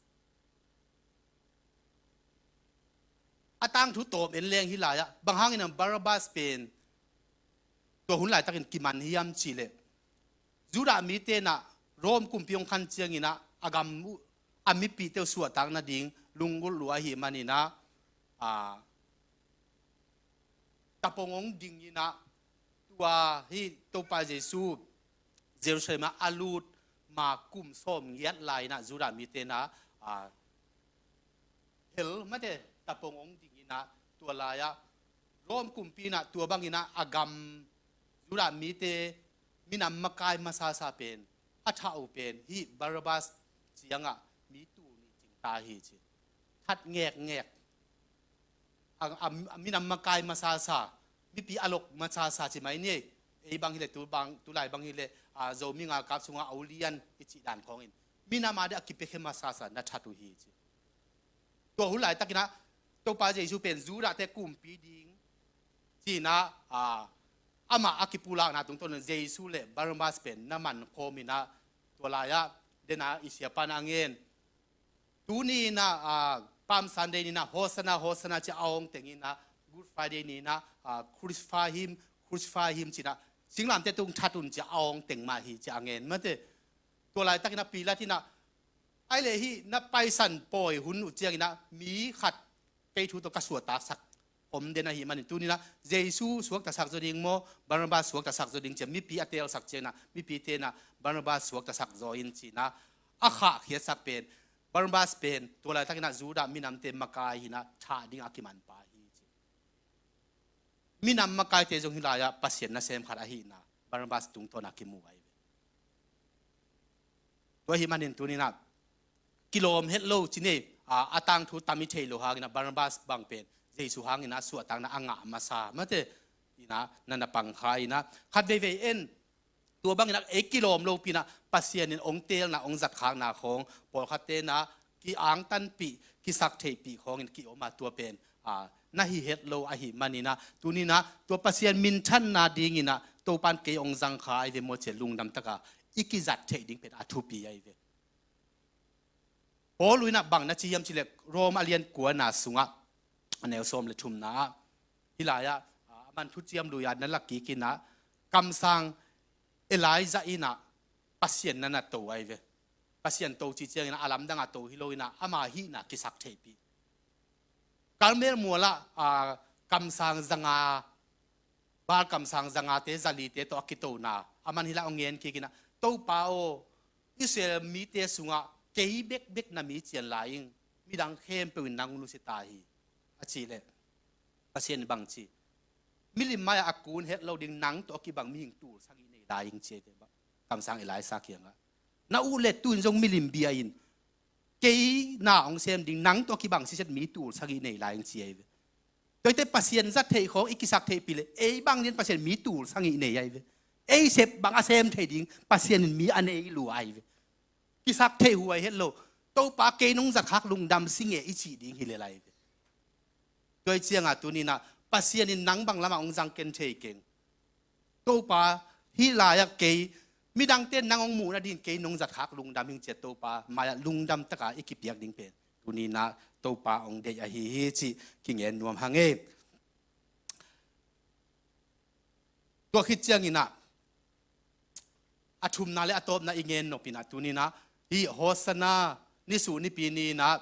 A tangthu tawm en leng hih lai-ah bang hangin a Barabbas pen tua hun laitakin kiman hiam cih leh Judah mite inah Rom kumpi hong khan cianginah a gam uh a mipihte uh suahtak nading lunggulh lua ahih maninah a tapong hong dinginah tua hih Topa Jesu Jerusalem ah a lut ma kum sawm ngiat lai inah Judah mite inah a hel mate tapong hong ding inah, tua lai-ah Rom kumpi inah tua bang inah a gam Judah mite minam makai masasa pen a thah uh pen hih Barabbas ciangah mi tul nih cingta hi ci. That ngekngek, a, a, a minam makai masasa, mipi a lok masasa ci mai ni. Ei bang hileh tu bang, tulai bang hileh, a, Zomi ngalkap sungah a ulian i cih dan khawngin minam a dih a kipiakhia masasa na that uh hi ci. Tua hun laitakinah Topa Jesu pen Judah te kumpi ding ci inah, a, amah a kipulakna tungtawn Jesu le Barabbas pen na mankhawm inah, tua lai-ah dena i siapa na a ngen, tuni inah, a, Palm Sunday ni inah Hosanna, Hosanna ci a awng teng inah, Good Friday ni inah, a, Crucify him, crucify him ci inah, singlamte tung that un ci a awng teng mah hi ci a ngen mate. Tua laitakinah Pilat inah, ai le hih na paisan pawi hun uh cianginah mi khat kei thu tawh ka suahtaksak om den ahih manin tuninah Jesu suaktasak zaw ding maw, Barnabas suaktasak zaw ding ciah mipi a teelsak cianginah mipi tenah Barnabas suaktasak zaw in cinah a khahkhiatsak pen, Barnabas pen tua laitakinah Judah minamte makai hinah thah dingah a kimanpa hi ci. Minam makaite zong hih lai-ah Pasian nasem khat ahihna Barnabas tungtawnah kimu ahi ve. Tua ahih manin tuninah kilawm het lo ci nei, a, a tangthu tam i thei lo hanginah Barnabas bang pen Jesu hanginah suahtakna a ngah masa mate inah na na pangkha inah khat veivei en. Tua banginah ei kilawm lopi inah Pasian in ong teelna ong zatkhakna khawng pawlkhat tenah ki-angtanpih, kisaktheihpih khawngin ki-om a tua pen, a, na hi het lo ahih maninah tuninah tua Pasian minthanna dinginah Topan kei ong zangkha ahi ve maw ci-a lungdamtaka i kizat theih ding pen a thupi ahi ve. Paul inah bang na ci hiam cileh Rom a lian kuana sungah a neu sawm le thumna ah hih lai-ah, a, a man thuciam lui-a na lak kik inah kamsang Elijah inah Pasian na na to ahi ve. Pasian to ci cianginah a lamdangah to hi lo inah ama hihna kisak theihpih. Karmel mualah, a, kamsang zanga, Baal kamsang zangate zalite tawh a kitona a man hih lai-ah ong ngen kik inah Topa aw, Israel mite sungah kei bekbek na mi cian lai ing, midang khempeuh in nang nusia ta hi a cih leh Pasian in bang ci, milim mai-ah a kun het lo ding nang tawh a kibang mihing tul sagih nei lai ing ci ahi ve. Kamsang Elisha kiangah na uh le tu-in zong milim bia in kei na ong sem ding nang tawh a kibang siset mi tul sagih nei lai ing ci ahi ve. Tuate Pasian zat theih khawng i kisak theihpih leh ei bang lian Pasian mi tul sagih nei ahi ve. Ei sep bang a sem thei ding Pasian in mi a nei lua ahi ve. Kisak theih huai het lo. Topa kei nong zatkhak lungdam sing e i cih ding hi lel ahi ve. Tua hi ciangah tuninah Pasian in nang bang lamah ong zang ken thei keng. Topa hih lai-ah kei midangte nang ong muhna dingin kei nong zatkhak lungdam hing ci-a Topa mai-ah lungdamtaka i kipiak ding pen tuninah Topa ong deih ahi hi cih kingen nuam hang e. Tua khit cianginah a thumna le a tawpna i ngen nop inah tuninah hih Hosanna nisuh nipi ni inah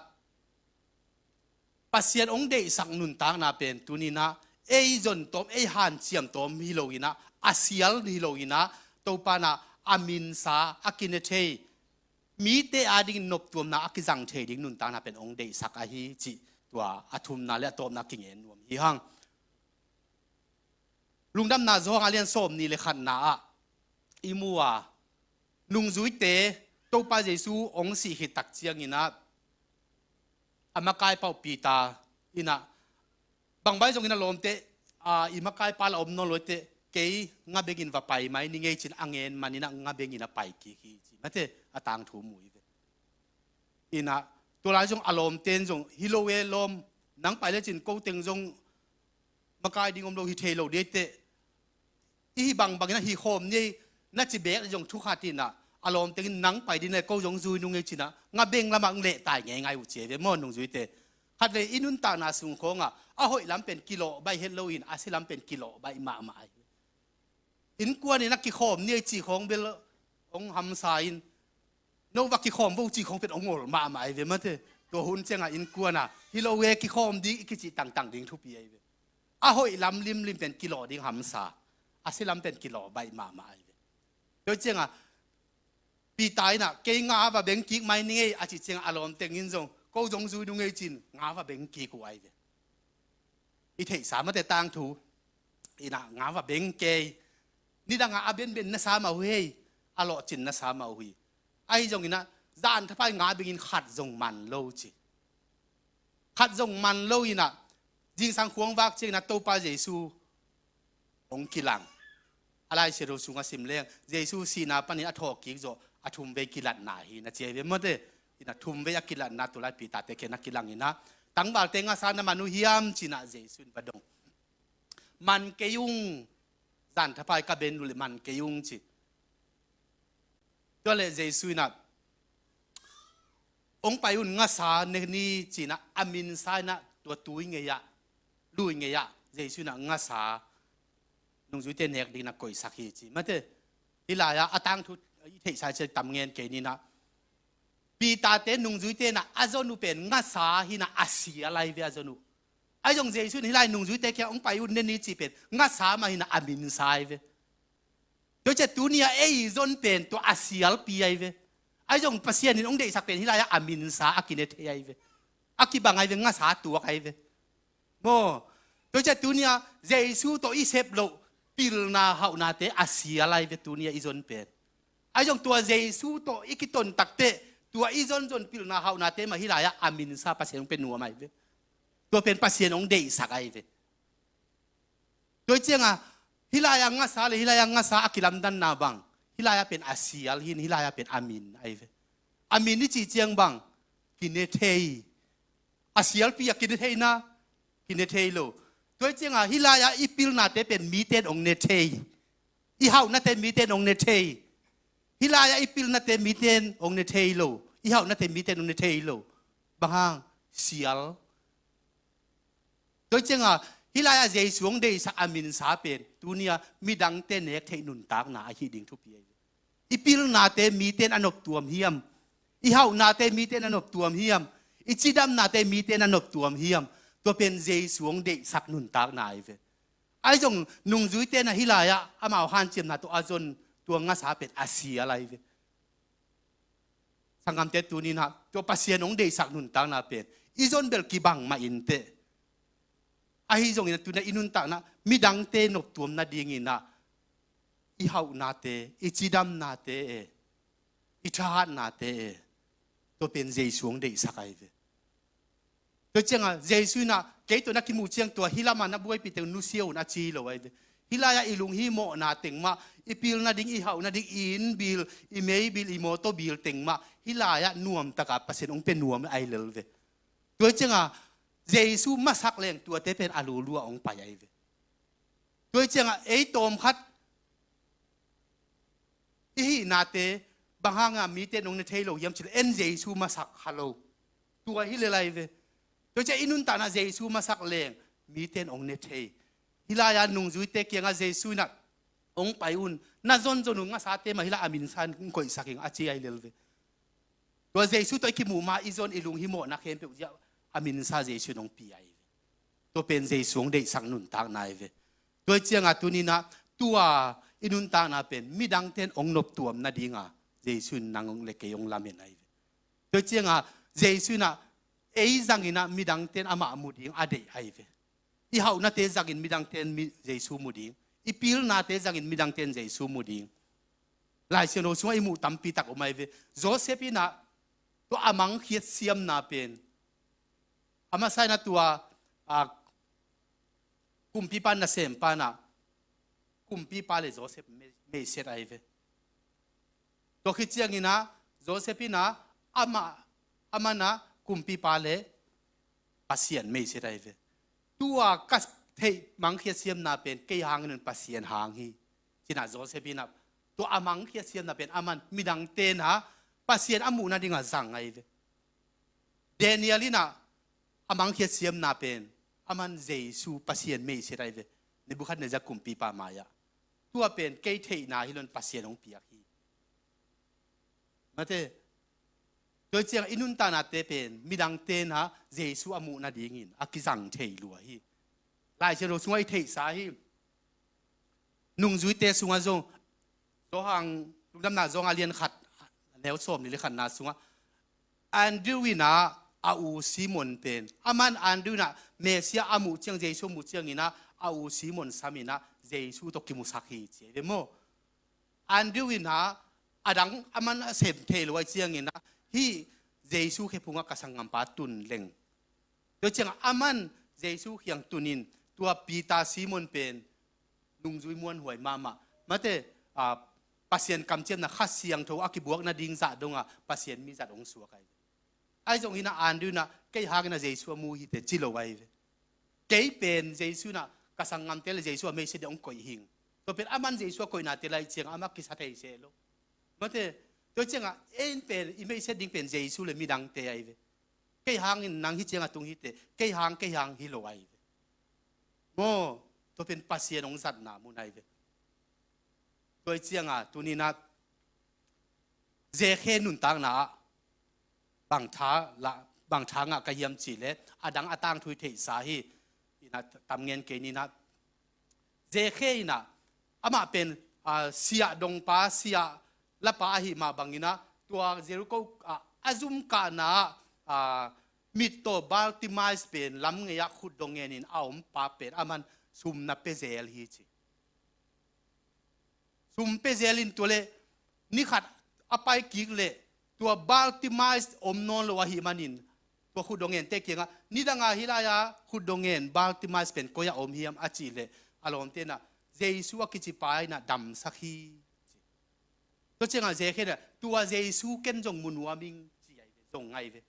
Pasian ong deihsak nuntakna pen tuninah ei zon tawm, ei hanciam tawm hi lo inah, a sial hi lo inah, Topa inah a minsa a kine thei, mite adingin noptuamna a kizang thei ding nuntakna pen ong deihsak ahi cih tua a thumna le a tawpna kingen nuam hi hang. Lungdamna Johan a lian sawmnih le khatna ah i mu a, nungzuite Topa Jesu ong sih khit tak cianginah a makaipa uh Peter inah bangbai zongin a lawmte, a, i makaipa la om nawn lo teh kei ngabengin va pai mai ni ngei cin a ngen maninah ngabengin a pai kik hi ci mate a tangthu mu hi ve. Inah tua lai zong a lawmte in zong hi lo e lawm, nang pai lecin ko teng zong makai ding om lo hi thei lo dei teh i hi bangbangin a hi khawm ni ei na ci beek le zong thukhat inah a lawmte in nang pai ding le ko zong zui nung ei cinah ngabeng lamah ong lehtai ngeingai uh ci ei ve maw nungzuite. Khatvei i nuntakna sung khawngah a hoih lam pen kilawh baih het loin a si lam pen kilawh baih mahmah ahi. Innkuan in a kikhawm ni ei cih khawng bel ong hamsa in no va kikhawm vo cih khawng pen ong ol mahmah ahi ve mate. Tua hun ciangah innkuan a hi lo e kikhawm ding i kicih tangtang ding thupi ahi ve. A hoih lam limlim pen kilawh ding hamsa, a si lam pen kilawh baih mahmah ahi ve. Tua ciangah Peter inah kei nga a va beng kik mai ni ngei a cih ciangah a lawmte in zong ko zong zui nung ei cin nga va beng kik uh ai ve. I theihsa mate tangthu inah nga va beng kei. Nidangah a benben na sa mah uh hei, a lawhcin na sa mah uh hi. Ahi zonginah zan thapai nga bengin khat zong man lo ci. Khat zong man lo inah zingsang khuangvak cianginah Topa Jesu hong kilang. A Lai Siangtho sungah sim leng Jesu sihna panin a thawhkik zawh a thumvei kilatna hi na ci ai ve mate. Inah thumvei a kilatna tulai Peter te kiangah kilang inah tangvalte ngasa na man uh hiam cinah Jesu in va dong. Man kei ung, zan thapai ka ben uh leh man kei ung ci. Tua leh Jesu inah hong pai un ngasa ne ni cinah a minsa inah tua tui ngei-ah, lui ngei-ah Jesu inah ngasa nungzuite nek dingin a koihsak hi ci. Mate, hih lai-ah a tangthu i theihsa cia tam ngen kei ninah Peter te nungzuite inah a zon uh pen ngasa hinah a sial ai ve a zon uh. Ahi zong Jesu in hih lai nungzuite kiang hong pai un ne ni cih pen ngasa mah hinah a minsa ai ve. Tua ciah tuni-ah ei zon pen tua a sialpi ai ve. Ahi zong Pasian in hong deihsak pen hih lai-ah a minsa a kine thei ai ve. A kibang ai ve, ngasa tuak ai ve. Maw, tua ciah tuni-ah Jesu tawh i sep loh pilna hauhnate a sial ai ve tuni-ah i zon pen. Ahi zong tua Jesu tawh i kiton takteh tua i zonzon pilna hauhnate mah hih lai-ah a minsa Pasian hong pia nuam ai ve. Tua pen Pasian hong deihsak ai ve. Tua ciangah hih lai-ah ngasa le hih lai-ah ngasa a kilamdanna bang, hih lai-ah pen a sial hin, hih lai-ah pen a min ai ve. A min i cih ciang bang, kine thei. A sialpi a kine theina, kine thei lo. Tua ciangah hih lai-ah i pilnate pen miten hong ne thei. I hauhnate miten hong ne thei. Hih lai-ah i pilnate miten hong ne thei lo. I hauhnate miten hong ne thei lo. Bang hang, sial. Tua ciangah hih lai-ah Jesu hong deihsak a minsa pen tuni-ah midangte nek theih nuntakna ahi ding thupi ai ve. I pilnate miten a noptuam hiam? I hauhnate miten a noptuam hiam? I cidamnate miten a noptuam hiam? Tua pen Jesu hong deihsak nuntakna ai ve. Ahi zong nungzuite na hih lai-ah amau hanciamna tawh a zon tua ngasa pen a sial ai ve. Sanggamte tuninah tua Pasian hong deihsak nuntakna pen i zon bel kibang mah inteh. Ahi zonginah tuninah i nuntakna midangte noptuam nadinginah i hauhnate, i cidamnate e, i thahatnate e, tua pen Jesu hong deihsak ai ve. Tua ciangah Jesu inah kei tawh na kimuh ciang tua hih lamah na buaipih teng nusia un a ci lo ai ve. Hih lai-ah i lunghimawhna teng mah, i pil nading, i hauh nading, i inn bil, i mei bil, i mawtaw bil teng mah hih lai-ah nuamtaka Pasian hong pia nuam ai lel ve. Tua ciangah Jesu masak leng tuate pen a lulua hong pai ai ve. Tua ciangah ei tawmkhat i hihnate bang hanga mite in hong ne thei lo hiam cih leh en Jesu masak kha lo. Tua hi lel ai ve. Tua ciah i nuntakna Jesu masak leng mite in hong ne thei. Hih lai-a nungzuite kiangah Jesu inah hong pai un, na zonzon un, ngasate mah hih lai a minsa in koihsak ing a ci ai lel ve. Tua Jesu tawh i kimuh ma i zon i lunghimawhna khempeuh ziah a minsa Jesu in hong pi ai ve. Tua pen Jesu hong deihsak nuntakna ai ve. Tua ciangah tuninah tua i nuntakna pen midangte in hong noptuam nadinga Jesu in nang le kei hong lamen ai ve. Tua ciangah Jesu inah ei zanginah midangte in amah mu ding a deih ai ve. I hauhnate zangin midangte in mi-, Jesu mu ding. I pilnate zangin midangte in Jesu mu ding. Lai Siangtho sungah i muh tampi tak om ai ve. Joseph inah tua a mangkhiat siamna pen a masa inah tua, a, kumpipa nasempa inah kumpipa le Joseph mei-, meisiat ai ve. Tua khit cianginah Joseph inah amah, amah inah kumpipa le Pasian meisiat ai ve. Tua ka theih mangkhiat siamna pen kei hangin un, Pasian hang hi. Cinah Joseph inah tua a mangkhiat siamna pen aman midangte inah Pasian a muh nadinga zang ai ve. Daniel inah a mangkhiat siamna pen aman Jesu Pasian meisiat ai ve. Nebuchadnezzar kumpipa mai-ah. Tua pen kei theihna hi lo in Pasian hong piak hi. Mate, tua ciang i nuntaknate pen midangte inah Jesu a muh nadingin a kizang thei lua hi. Lai Siangtho sungah i theihsa hi. Nungzuite sungah zong, Johan, Lungdamna Johan a lian khat, a neu sawmnih le khatna sungah Andrew inah a u Simon pen, aman Andrew in ah Messiah a muh ciang, Jesu a muh ciangin ah a u Simon samin ah Jesu tawh kimusak hi ci ahi ve maw. Andrew in ah adang aman a sem thei lo ahih ciangin ah hih Jesu khephungah ka sanggampa tun leng. Tua ciangah aman Jesu kiang tunin tua Peter Simon pen nungzui muanhuai mahmah. Mate, ah, Pasian kamciamna Kha Siangtho a kibuak nading zah dongah Pasian mi zat hong suak ahi ve. Ahi zongin ah Andrew in ah kei hangin ah Jesu a mu hi teh ci lo ahi ve. Kei pen Jesu in ah ka sanggamte le Jesu a meisiat ding hong koih hing. Tua pen aman Jesu a koihnate lai ciang amah kisa thei seh lo. Mate, tua ciangah ei pen i meisiat ding pen Jesu le midangte ahi ve. Kei hangin nang hih ciangah tung hi teh, kei hang, kei hang hi lo ahi ve. Maw, tua pen Pasian hong zatna mun ahi ve. Tua ciangah tuninah Zekhe nuntakna ah bang tha la, bang tha ngah ka hiam cih leh adang a tangthu i theihsa hi. Inah tam ngen kei ninah Zekhe inah amah pen, ah, siah dongpa, siah lapa ahi mah banginah tua Jericho, ah, a zum kahna ah, ah, mittaw Bartimaeus pen lam ngei ah khut dong ngenin a ompa pen aman sum na pia zel hi ci. Sum pia zel in tua leh ni khat a pai kik leh tua Bartimaeus om nawn lo ahih manin tua khut dong ngente kiangah, nidanga hih lai-a khut dong ngen Bartimaeus pen koi-ah om hiam a cih leh a lawmte inah Jesu a kici pa inah damsak hi. Tua ciangah Zekhe inah tua Jesu ken zong mu nuam ing ci ahi ve, zong ahi ve.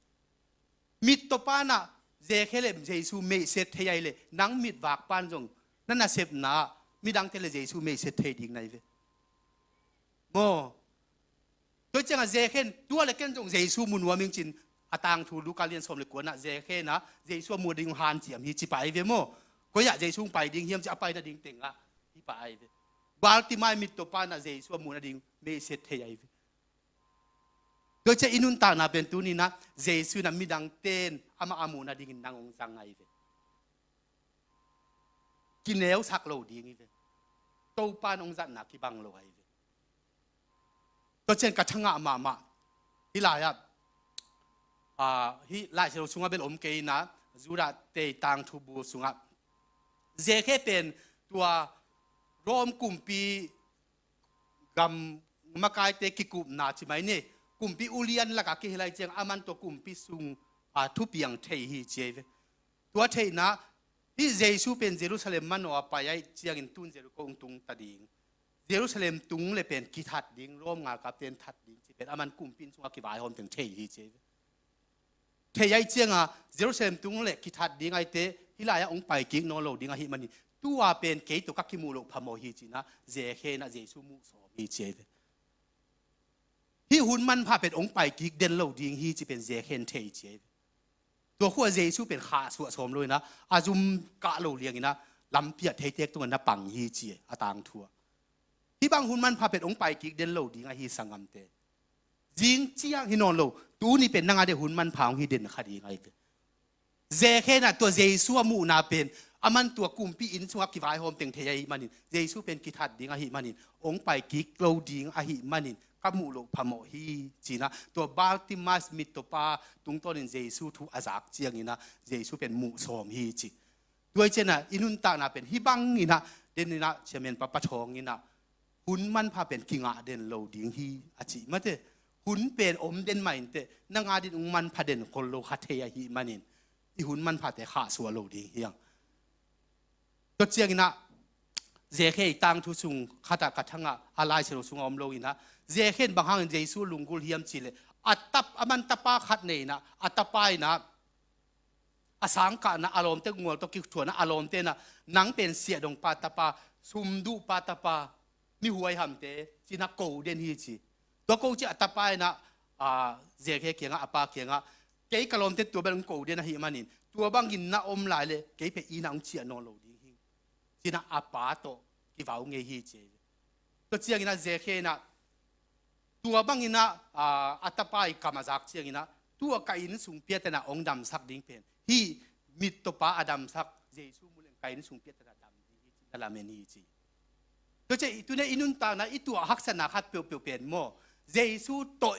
Mittaw pa inah Zekhe le Jesu meihset thei ahi leh nang mitvak pan zong na nasepna ah midangte le Jesu meihset thei ding na hi ve. Maw, tua ciangah Zekhe in tua le ken zong Jesu mu nuam ing cin a tangthu Luka lian sawm le kuanah Zekhe inah Jesu a mu ding hanciam hi ci pah ahi ve maw. Koi-ah Jesu hong pai ding hiam ci a pai nading tengah hi pah ahi ve. Bartimaeus mittaw pa inah Jesu a mu nading meihset thei ahi ve. Tua ciah i nuntakna pen tuninah Jesu inah midangte in amah a muh nadingin nang hong zang ahi ve. Kineusak lo ding hi ve. Topa in hong zatna kibang lo ahi ve. Tua ciang ka thangah mahmah hih lai-ah, ah, hih Lai Siangtho sungah bel om kei inah Judah te tangthu bu sungah Zekhe pen tua Rom kumpi gam makaite kikupna ci mai ni, kumpi ulian lakah kihel ahih ciang aman tua kumpi sung, ah, thupiang thei hi ci ahi ve. Tua theihna hih Jesu pen Jerusalem manawh a pai ahih ciangin tun Jericho hong tung ta ding, Jerusalem tung le pen kithat ding, Rom galkapte in that ding ci pen aman kumpi inn sungah kivaihawm teng thei hi ci ahi ve. Thei ahih ciangah Jerusalem tung le kithat ding ahih teh hih lai-ah hong pai kik nawn lo ding ahih manin tua pen kei tawh ka kimuh loh phamawh hi cinah Zekhe inah Jesu muh sawm hi ci ahi ve. Hih hun manpha pen hong pai kik den lo ding hi ci pen Zekhe in thei ci ahi ve. Tua khua Jesu pen khahsuah sawm lo inah a zum kah lo lianginah lampi ah theitek tungah na pang hi ci a tangthu ah. Hih bang hun manpha pen hong pai kik den lo ding ahi sanggamte. Zing ciang hi nawn lo, tuni pen nang a ding hun manpha hong hi den kha ding ahi ve. Zekhe inah tua Jesu a muhna pen aman tua kumpi inn sungah kivaihawm teng thei ahih manin, Jesu pen kithat ding ahih manin, hong pai kik lo ding ahih manin ka muh loh phamawh hi cinah tua Bartimaeus mittawpa tungtawnin Jesu thu a zak cianginah Jesu pen muh sawm hi ci. Tua hi cianah i nuntakna pen hih banginah deninah chairman pa Pa Thawng inah hun manpha pen kingah den lo ding hi a cih mate. Hun pen om den mah inteh nang a ding hun manpha den khol lo kha thei ahih manin i hun manphate khahsuah lo ding hi hang. Tua cianginah Zekhe i tangthu sung khatah ka thangah a Lai Siangtho sungah om lo inah Zekhe in bang hangin Jesu lunggulh hiam cih leh a tap, aman tapa khat nei inah a tapa inah a sangkahna a lawmte gual tawh kithuahna a lawmte inah nang pen siahdongpa tapa, sumduhpa tapa, mihuai hamte cinah ko den hi ci. Tua ko ciah a tapa inah, ah, Zekhe kiangah a pa kiangah kei ka lawmte tua bel hong ko den ahih manin tua bangin na om lai leh kei pen inn ah hong ciah nawn lo ding hi cinah a pa tawh kivau ngei hi ci. Tua cianginah Zekhe inah tua banginah, ah, a tapa i kam a zak cianginah tua ka inn sung piatanah hong damsak ding pen hih mittawpa a damsak Jesu mu leng ka inn sung piatanah dam ding hi ci na lamen hi ci. Tua ciah i tuna i nuntakna i tuah haksatna khat peuhpeuh pen maw Jesu tawh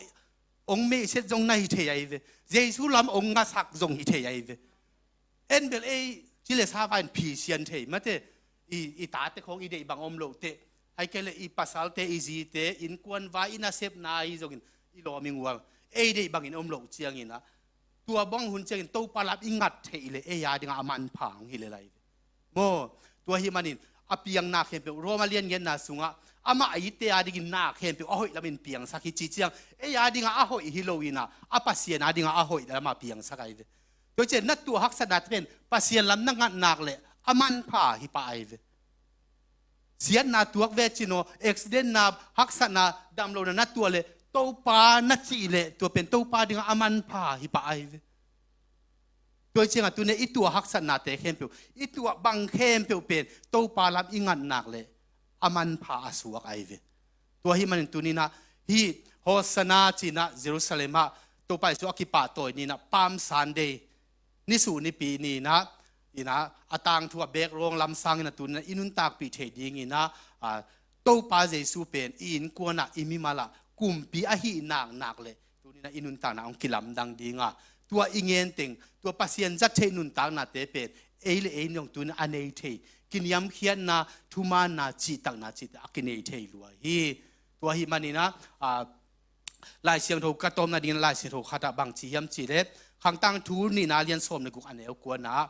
ong meihset zong na hi thei ahi ve. Jesu lam ong ngasak zong hi thei ahi ve. En bel ei ci le sa vai in phisian thei mate, i, i tate khong i deih bang om loh teh, ahih kei leh i pasalte, i zite, innkuan vai, i nasepna ahi zongin i lawm i ngual, ei deih bangin om loh ciangin ah, tua bang hun ciangin Topa lam i ngat theih leh ei a dingah a manpha hong hi lel ahi ve. Maw, tua ahih manin a piang na khempeuh, Roma lian giatna sungah amah a itte a dingin na khempeuh a hoih lamin piangsak hi cih ciang, ei a dingah a hoih hi lo in ah, a Pasian a dingah a hoih lamah piangsak ahi ve. Tua ciang na tuah haksatnate pen Pasian lam na ngat nak leh a manpha hi pah ahi ve. Siatna tuak ve cin aw, accidentna, haksatna, damlohna na tuah leh Topa na cih leh tua pen Topa dingah a manpha hi pah ahi ve. Tua ciangah tuni i tuah haksatnate khempeuh, i tuah bang khempeuh pen Topa lam i ngat nak leh a manpha a suak ahi ve. Tua ahih manin tuni in ah hih Hosanna ci in ah Jerusalem ah Topa Jesu a kipahtawi ni in ah Palm Sunday, nisuh nipi ni in ah, in ah a tangthu a beek rawng lam sangin ah tuni in ah i nuntakpih theih dingin ah, a, Topa Jesu pen i innkuan ah, i mimal ah kumpi ahih nak nak leh tuni in ah i nuntakna hong kilamdang ding a, tua i ngen teng, tua Pasian zat theih nuntaknate pen ei le ei zong tuni in ah a nei thei, kiniamkhiatna, thumaanna, cihtakna cihte a kinei thei lua hi. Tua ahih manin ah, a, Lai Siangtho ka tawm nadingin Lai Siangtho khat ah bang ci hiam cih leh, Khangtangthu nihna lian sawm le guk a neu kuana ah,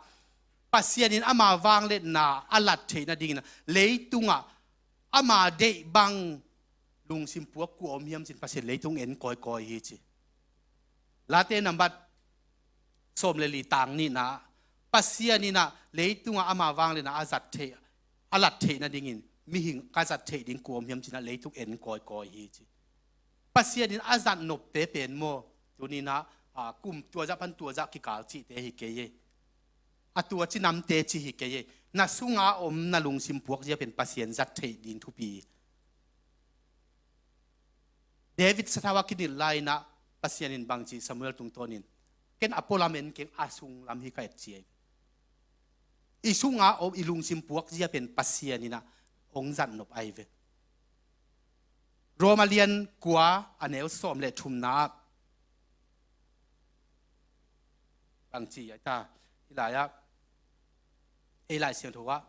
Pasian in ama vangliatna a lat theih nadingin ah leitungah ama deih bang lungsim puak kua om hiam cin Pasian leitung en kawikawi hi ci. Late nambat sawm le li tang nihna ah, Pasian in ah leitungah ama vangliatna a zat theih, a lat theih nadingin mihing ka zat theih ding kua om hiam cin ah leitung en kawikawi hi ci. Pasian in a zat nopte pen maw, tuni in ah, a, kum tuazah pan tuazah kikal cihte hi kei e. A tua ci namte ci hi kei e. Na sunga om na lungsim puakzia pen Pasian zat theih ding thupi hi. David sathau a kinilh lai in ah Pasian in bang ci Samuel tungtawnin, ken a pualam en keng, a sunglam hi ka et ci ahi. I sunga om, i lungsim puakzia pen Pasian in ah hong zat nop ahi ve. Roma lian kua a neu sawm le thumna ah bang ci ahi ta, hih lai ah, ei Lai Siangtho ah,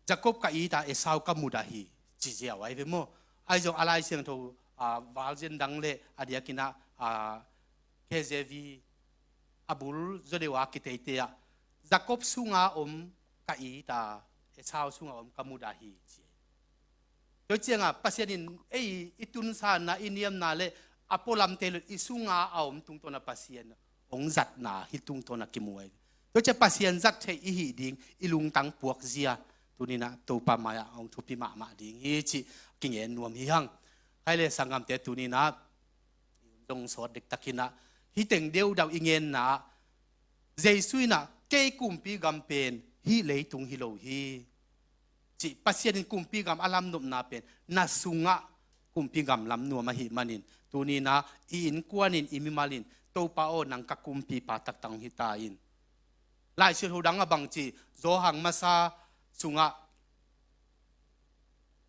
Jacob ka it a, Esau ka mudah hi ci ziau ahi ve maw. Ahi zong a Lai Siangtho, a, version dang le a diakin ah, a, K J V a bul zaw deuh a kiteite ah, Jacob sunga om ka it a, Esau sunga om ka mudah hi ci. Tua ciangah Pasian in ei i tunsanna, i niamna le a pualamte le i sunga a om tungtawn a Pasian hong zatna hih tungtawn a kimu ahi. Tua ciang Pasian zat theih i hih ding i lungtang puakzia tuni in ah Topa mai-ah hong thupi mahmah ding hi cih kingen nuam hi hang. Hai le sanggamte, tuni in ah zong sawt dektak in ah, hih teng deudau i ngenna ah, Jesu in ah, kei kumpi gam pen hih leitung hi lo hi, cih Pasian in kumpi gam a lamnopna pen na sungah kumpi gam lamnuam ahih manin, tuni in ah i innkuan in, i mimal in, Topa aw, nang ka kumpipa taktak hong hi ta in. Lai Siangtho dang ah bang ci, Johan masa sungah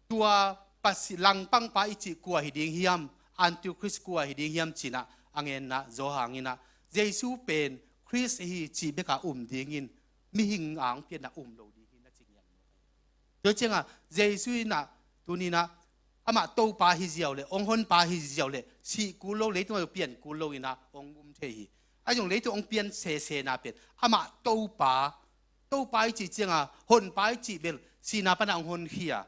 tua Pasi-, langpangpa i cih kua hi ding hiam, Antichrist kua hi ding hiam ci in ah a ngenna, Johan in ah Jesu pen Khrist hi cih bek a um dingin, mihing a hong pianna um lo ding hi na ci ngian. Tua ciangah Jesu in ah tuni in ah amah Topa hi ziau le, hong honpa hi ziau le, sih kul lo, leitung ah pian kul lo in ah hong um thei hi. Ahi zong leitung hong pian sesena pen amah Topa, Topa i cih ciangah honpa i cih bel sihna pan ah hong honkhia,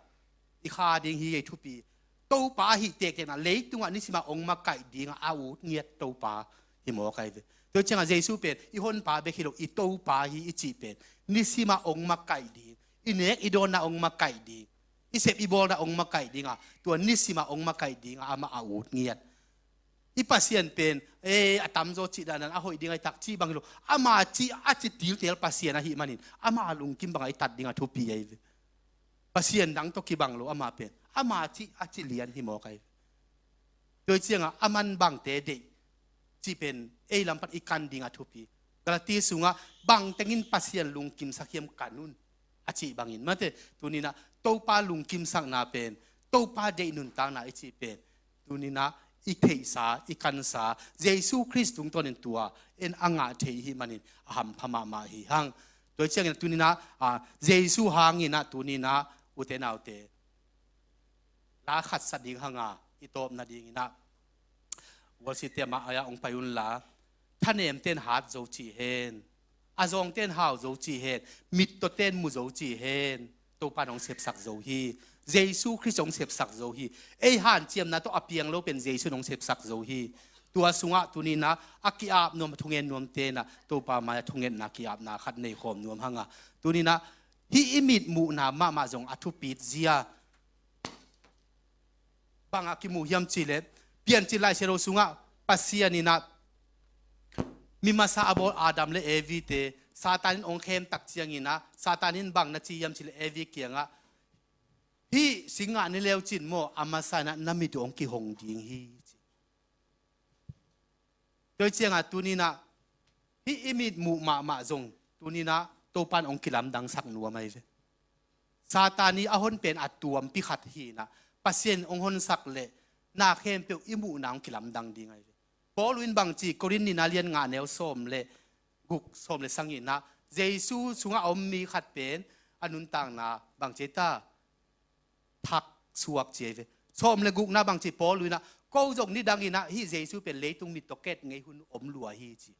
i kha ding hi ei thupi. Topa ahih tektek in ah leitungah nisimah hong makaih dingah a ut ngiat Topa hi mawk ahi ve. Tua ciangah Jesu pen i honpa bek hi lo, i Topa hi i cih pen nisimah hong makaih ding, i nek i dawnna hong makaih ding, i sep i bawlna hong makaih dingah, tua nisimah hong makaih dingah amah a ut ngiat. I Pasian pen, e, a tamzaw cih dan dan a hoih ding ahi tak cih bang hi lo. Ama cih a ci tiltel Pasian ahih manin, ama lungkim bangah i tat dingah thupi ahi ve. Pasian dang tawh kibang lo ama pen, ama cih a ci lian hi mawk ahi ve. Tua hi ciangah a man bangte deih cih pen ei lam pan i kan dingah thupi. Galati sungah bangteng in Pasian lungkimsak hiam kan un a cih bangin, mate, tuni in ah Topa lungkimsakna pen, Topa deih nuntakna i cih pen, tuni in ah i theihsa, i kansa Jesu Khrist tungtawnin tua en a ngah thei i hih manin a hampha mahmah hi hang. Tua ciangin a tuninah, a, Jesu hanginah tuninah ute naute la khat sa ding hanga i tawpna dinginah Wall Street te mah a ong pai unla, thanemten hat zo ci hen, a zawngten hau zo ci hen, mittawten mu zo ci hen. Topa in hong sepsak zo hi. Jesu Khrist hong sepsak zo hi. Ei hanciamna tawh a piang lo pen Jesu in hong sepsak zo hi. Tua sungah tuninah a ki-ap nuam, a thungen nuam tenah Topa mai-ah thungetna ki-apna khat nei khawm nuam hanga, tuninah hih i mitmuhna mahmah zong a thupit zia. Bangah kimu hiam cihleh, Piancil Lai Siangtho sungah Pasian inah mi masa a bawl Adam le Evi te Satan in ong khem tak cianginah Satan in bang na ci hiam cihleh Evi kiangah, hih sing ngah ni leu cin maw, a masa inah na mit uh ong kihong ding hi, ci. Tua ciangah tuninah hih i mitmuh mahmah zong tuninah Topa in ong kilamdangsak nuam ahi ve. Satan i a hon pen a tuampi khat hinah Pasian ong honsak leh na khempeuh i muhna ong kilamdang ding ahi ve. Paul in bangci Korin nihna lian nga neu sawm le guk, sawm le sagihna, Jesu sungah a om mi khat pen a nuntakna bangci ta thak suak ci ahi ve. Sawm le gukna bangci Paul inah, ko zong nidanginah hih Jesu pen leitung mit tawh ket ngei hun om lua hi, ci.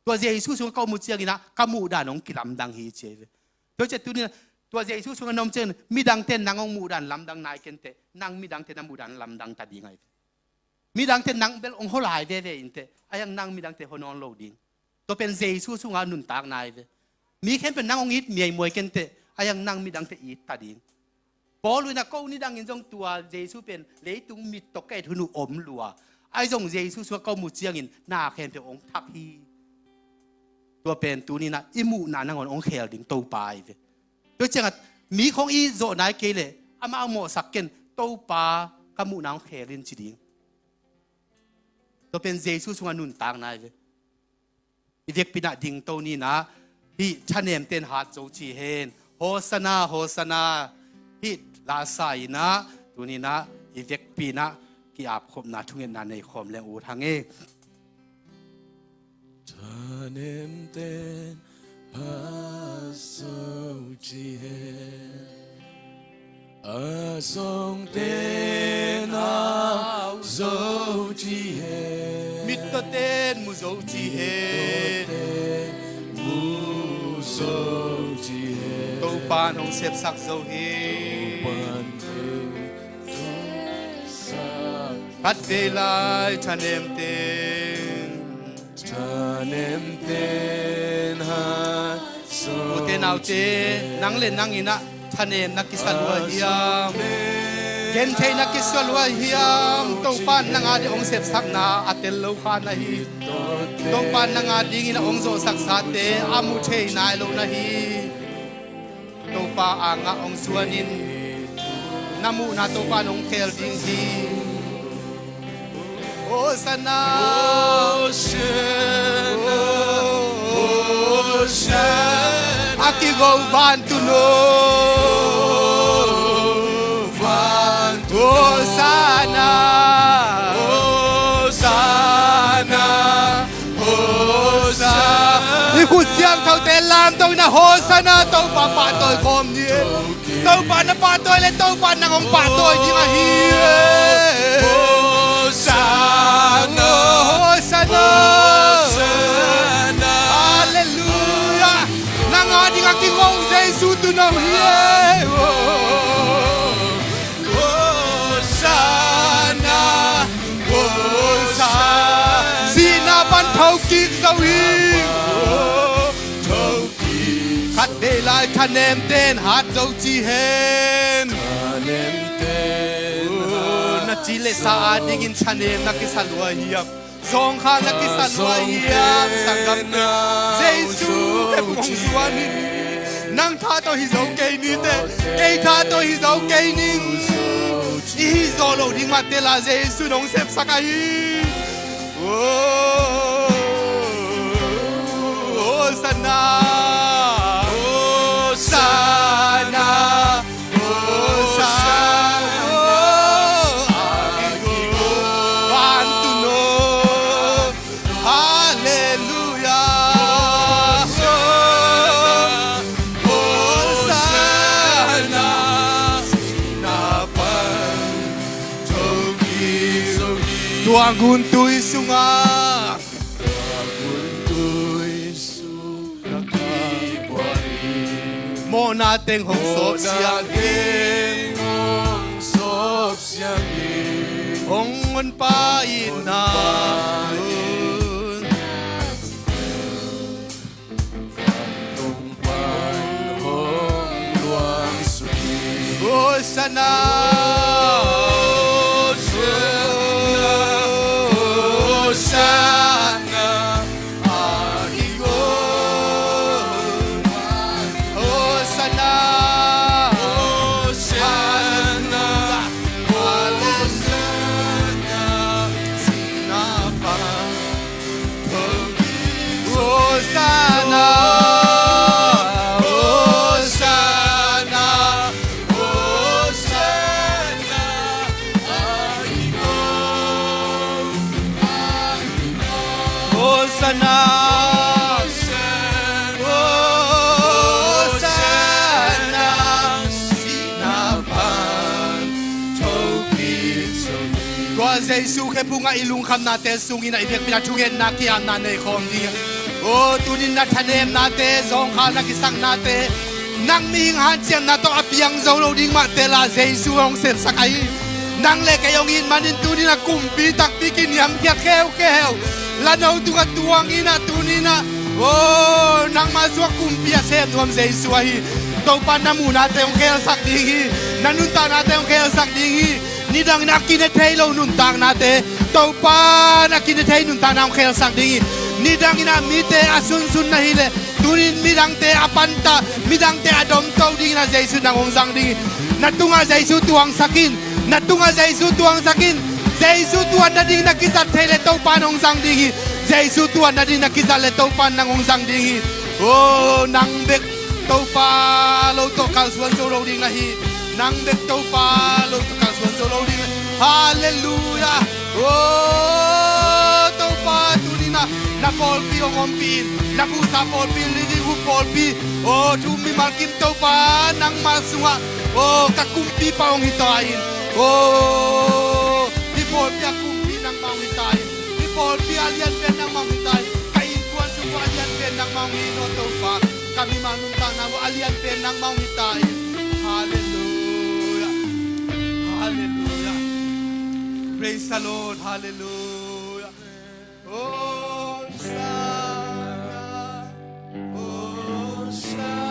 Tua Jesu sungah ka om uh cianginah ka muhdan hong kilamdang hi, ci ahi ve. Tua ciah tuninah tua Jesu sungah na om ciangin midangte nang hong muhdan lamdang nai kenteh, nang midangte na muhdan lamdang ta ding ahi ve. Midangte nang bel hong hawlai veve inteh, a hiang nang midangte haw nawn lo ding. Tua pen Jesu sungah nuntakna ahi ve. Mi khempeuh nang hong it miaimuai kenteh, a hiang nang midangte it ta ding. Paul inah ko nidangin zong tua Jesu pen leitung mit tawh ka et hun uh om lua. Ahi zong Jesu sungah ka om uh ciangin na khempeuh hong thak hi. Tua pen tuninah i muhna nangawn hong khel ding Topa ahi ve. Tua ciangah mi khong i zawh nai kei leh amah a mawhsak ken, Topa ka muhna hong khel in ci ding. Tua pen Jesu sungah nuntakna ahi ve. I vekpi inah dingto ninah hih thanemten hat zo ci hen. Hosanna, Hosanna. Hih lasa inah tuninah i vekpi inah ki-apkhopna thungetna nei khawm leng ut hang e. Thanemten hat zo ci hen. A zawngten hau zo ci hen. Mittawten mu zo ci hen. Mittawten mu zo ci hen. Topa in hong sepsak zo hi. Topa in hong sepsak. Khat vei lai thanemten. Thanemten hat zo. Ute naute, nang le nang inah thanemna kisa lua hiam? Gentheihna kisa lua hiam? Topa in nang ading hong sepsakna a tel lo kha na hi. Topa in nang adingin a hong zawhsaksate a mu thei nai lo na hi. Topa angah hong zuanin na muhna Topa in hong khel ding hi. Hosanna. Hosanna. Hosanna. A kigo vantunung. Vantunung. Hosanna. Hosanna. Hosanna. I khut siangthote lamto inah Hosanna, Topa pahtawi khawm ni. Topa na pahtawi le Topa nang hong pahtawi ding ahi. Hosanna. Hosanna. Hosanna. Halleluiah. Nang ading a kingong Jesu tu nong hi. Hosanna. Sihna pan thokik zo hi. Khat vei lai thanemten hat zo ci hen. Na ci le sa adingin thanemna kisa lua hiam? Zawngkhalna kisa lua hiam? Sanggam, Jesu bek hong zuan in. Nang tha tawh hi zo kei niteh, kei tha tawh hi zo kei ning. I hih zawh loh ding mah tela Jesu in hong sepsak ahi. Hosanna. Hosanna. Hosanna. Hosanna. Tua guntui sungah, tua guntui sungah kibuai, mawhna teng hong sawp siang in, hong sawp siang in, hong honpa itna, Hosanna, Hosanna, Hosanna, Hosanna, Hosanna. Hosanna, Hosanna, Hosanna, Hosanna, Hosanna, sihna pan thokik zo ni. Tua Jesu khephungah i lungkhamnate sungin ah i biakpiakna thungetna kiamna nei khawm ding. Aw, tunin na thanemnate, zawngkhal na kisaknate, nang mihing hanciamna tawh a piang zo lo ding mah tela Jesu hong sepsak ahi. Nang le kei hong it manin tunin a kumpi takpi kiniamkhiat kheukheu. Lano tungah tuang in ah tunin ah, aw, nangma sungah kumpi a sem nuam Jesu ahi. Topa na muhnate hong khelsak ding hi. Na nuntaknate hong khelsak ding hi. Nidangin a kine thei lo nuntaknate Topa na kine thei nuntakna hong khelsak ding hi. Nidangin a mite a sunsun na hileh tunin midangte a pantah, midangte a domto dingin a Jesu nang hong zang ding hi. Na tungah Jesu tuangsak in. Na tungah Jesu tuangsak in. Jesu tuan nading na kizat thei leh Topa nang hong zang ding hi. Jesu tuan nading na kizat leh Topa nang hong zang ding hi. Aw, nang bek Topa lo tawh kalsuan zo lo ding na hi. Nang bek Topa lo tawh kalsuan zo lo ding na hi. Halleluiah. Aw, Topa tunin ah na pawlpi hong ompih in. Na buhsa pawlpi, Living Hope pawlpi. Aw, thu mimal kim Topa nangma sungah, aw, ka kumpipa hong hi ta in. Aw, hih pawlpi a kumpi nangma hong hi ta in. Hih pawlpi a lianpen nangma hong hi ta in. Ka innkuan sung uh a lianpen nangma hong hi in aw Topa. Ka mimal nuntakna uh a lianpen nangma hong hi ta in. Halleluiah. Halleluiah. Praise the Lord. Halleluiah. Hosanna, Hosanna.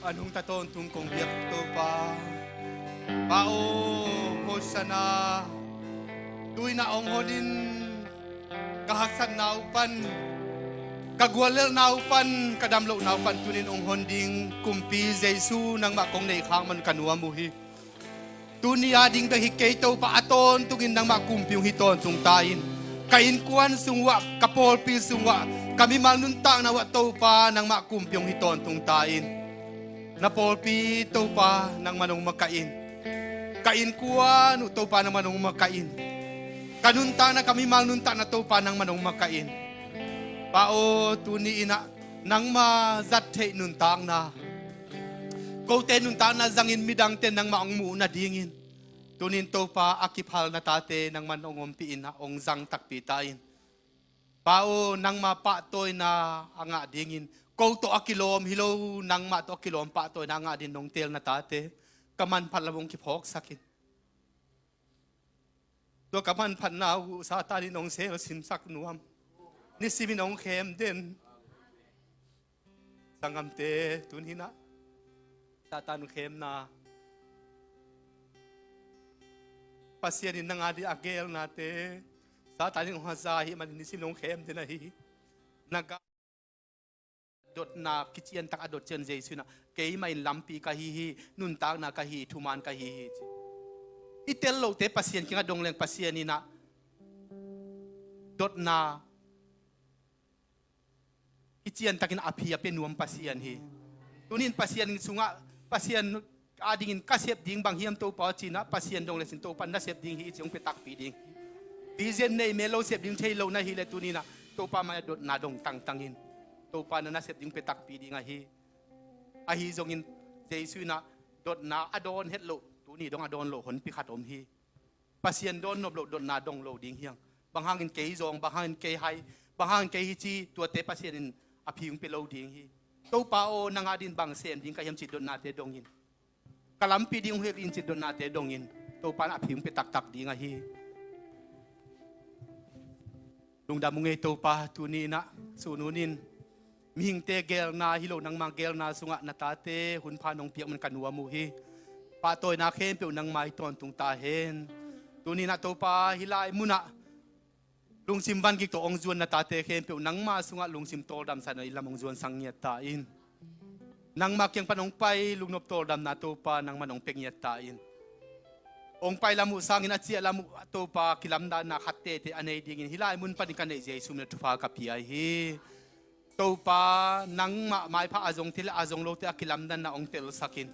A nungta tawntung kong biak Topa, Pa aw, Hosanna. Tu-in ah hong hon in. Ka haksatna uh pan, ka guallelhna uh pan, ka damlohna uh pan tunin hong hon ding Kumpi Jesu nangmah kong neih khak man ka nuam uh hi. Tuni a ding bek hi kei Topa, a tawntungin nangmah Kumpi hong hi tawntung ta in. Ka innkuan sung uhah, ka pawlpi sung uhah, ka mimal nuntakna uhah Topa nangmah Kumpi hong hi tawntung ta in. Na pawlpi Topa nangman hong makaih in. Ka innkuan uh Topa nangman hong makaih in. Ka nuntakna, ka mimal nuntakna Topa nangman hong makaih in. Pa aw, tuni in ah nangma zat theih nuntakna, kote nuntakna zangin midangte nangmah hong muh nadingin, tuni in Topa a kiphal na tate nangman hong ompih in ah hong zang takpi ta in. Pa aw, nangma pahtawina a ngah dingin, ko tawh a kilawm hi lo, nangmah tawh a kilawm pahtawina a ngah dingin nong teel na tate ka manphat lam hong kiphawksak in. Tua ka manphatna uh Satan in hong selsimsak nuam, nisimin hong khem den. Sanggamte, tuni in ah Satan khemna, Pasian in nang a ding a gelnate Satan in hong haza ahih manin nisimin hong khem den ahi hi. Na ga dotna kiciantak a dot ciang Jesu in ah, keimah in lampi ka hi hi, nuntakna ka hi hi, thuman ka hi hi, ci. I tel lohte Pasian kiangah dong leng Pasian in ah dotna kiciantakin a phi a pia nuam Pasian hi. Tuni in Pasian sungah, Pasian adingin ka sep ding bang hiam Topa aw ci in ah, Pasian dong le sin Topa nasep ding hi ci hong pia takpi ding hi. Vision nei mel lo, sep ding thei lo na hih leh tuni in ah Topa mai-ah dotna dong tangtang in. Topa na nasep ding pia takpi ding ahi. Ahi zongin Jesu in ah dotna a dawn het loh, tuni dong a dawn loh honpi khat om hi. Pasian dawn nop loh dotna dong lo ding hi hang. Bang hangin kei zawng, bang hangin kei hai, bang hangin kei hi ci, tuate Pasian in a phi hong pia lo ding hi. Topa aw, nang a dingin bang sem ding ka hiam ci dotnate dong in. Ka lampi ding hong hilh in ci dotnate dong in. Topa in a phi hong pia taktak ding ahi. Lungdam ung ei Topa, tuni in ah sun hun in mihingte gelna hi lo, nangma gelna sungah na tate hunpha nong piak man ka nuam uh hi. Pahtawina khempeuh nang mai tawntung ta hen. Tuni in ah Topa, hih lai munah lungsim vangik tawh hong zuan na tate khempeuh nangma sungah lungsim tawldamsa in lam hong zuansak ngiat ta in. Nangma kiang pan hong pai lungnop tawldamna Topa nangman hong pia ngiat ta in. Hong pai lam uh sangin a ciah lam uh Topa kilamdanna khat teitei a nei dingin hih lai mun panin ka neih Jesu min ah thupha ka pia hi. Topa, nangmah maipha a zongte le a zong lote a kilamdanna hong telsak in.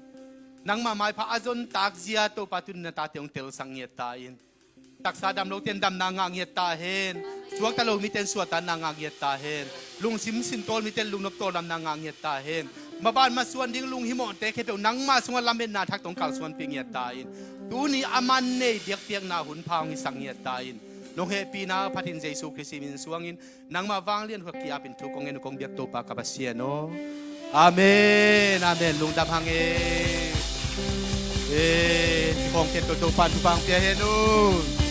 Nangmah maipha a zon takzia Topa tuni in na tate hong telsak ngiat ta in. Taksa dam lote in damna ngah ngiat ta hen. Suakta lo mite in suahtakna ngah ngiat ta hen. Lungsim sintawl mite in lungnop tawldamna ngah ngiat ta hen. Maban masuan ding lunghimawhte khempeuh nangma sungah lametna thak tawh hong kalsuanpih ngiat ta in. Tuni a man nei diakdiakna hunpha hong hisak ngiat ta in. Nong hehpihna phatin Jesu Khrist min suangin nangmah vanglian khua ki-apin thu kong ngen uh kong biak Topa ka Pasian aw. Amen, amen. Lungdam hang e. E, i khawng khempeuh Topa in thupha hong pia hen uh.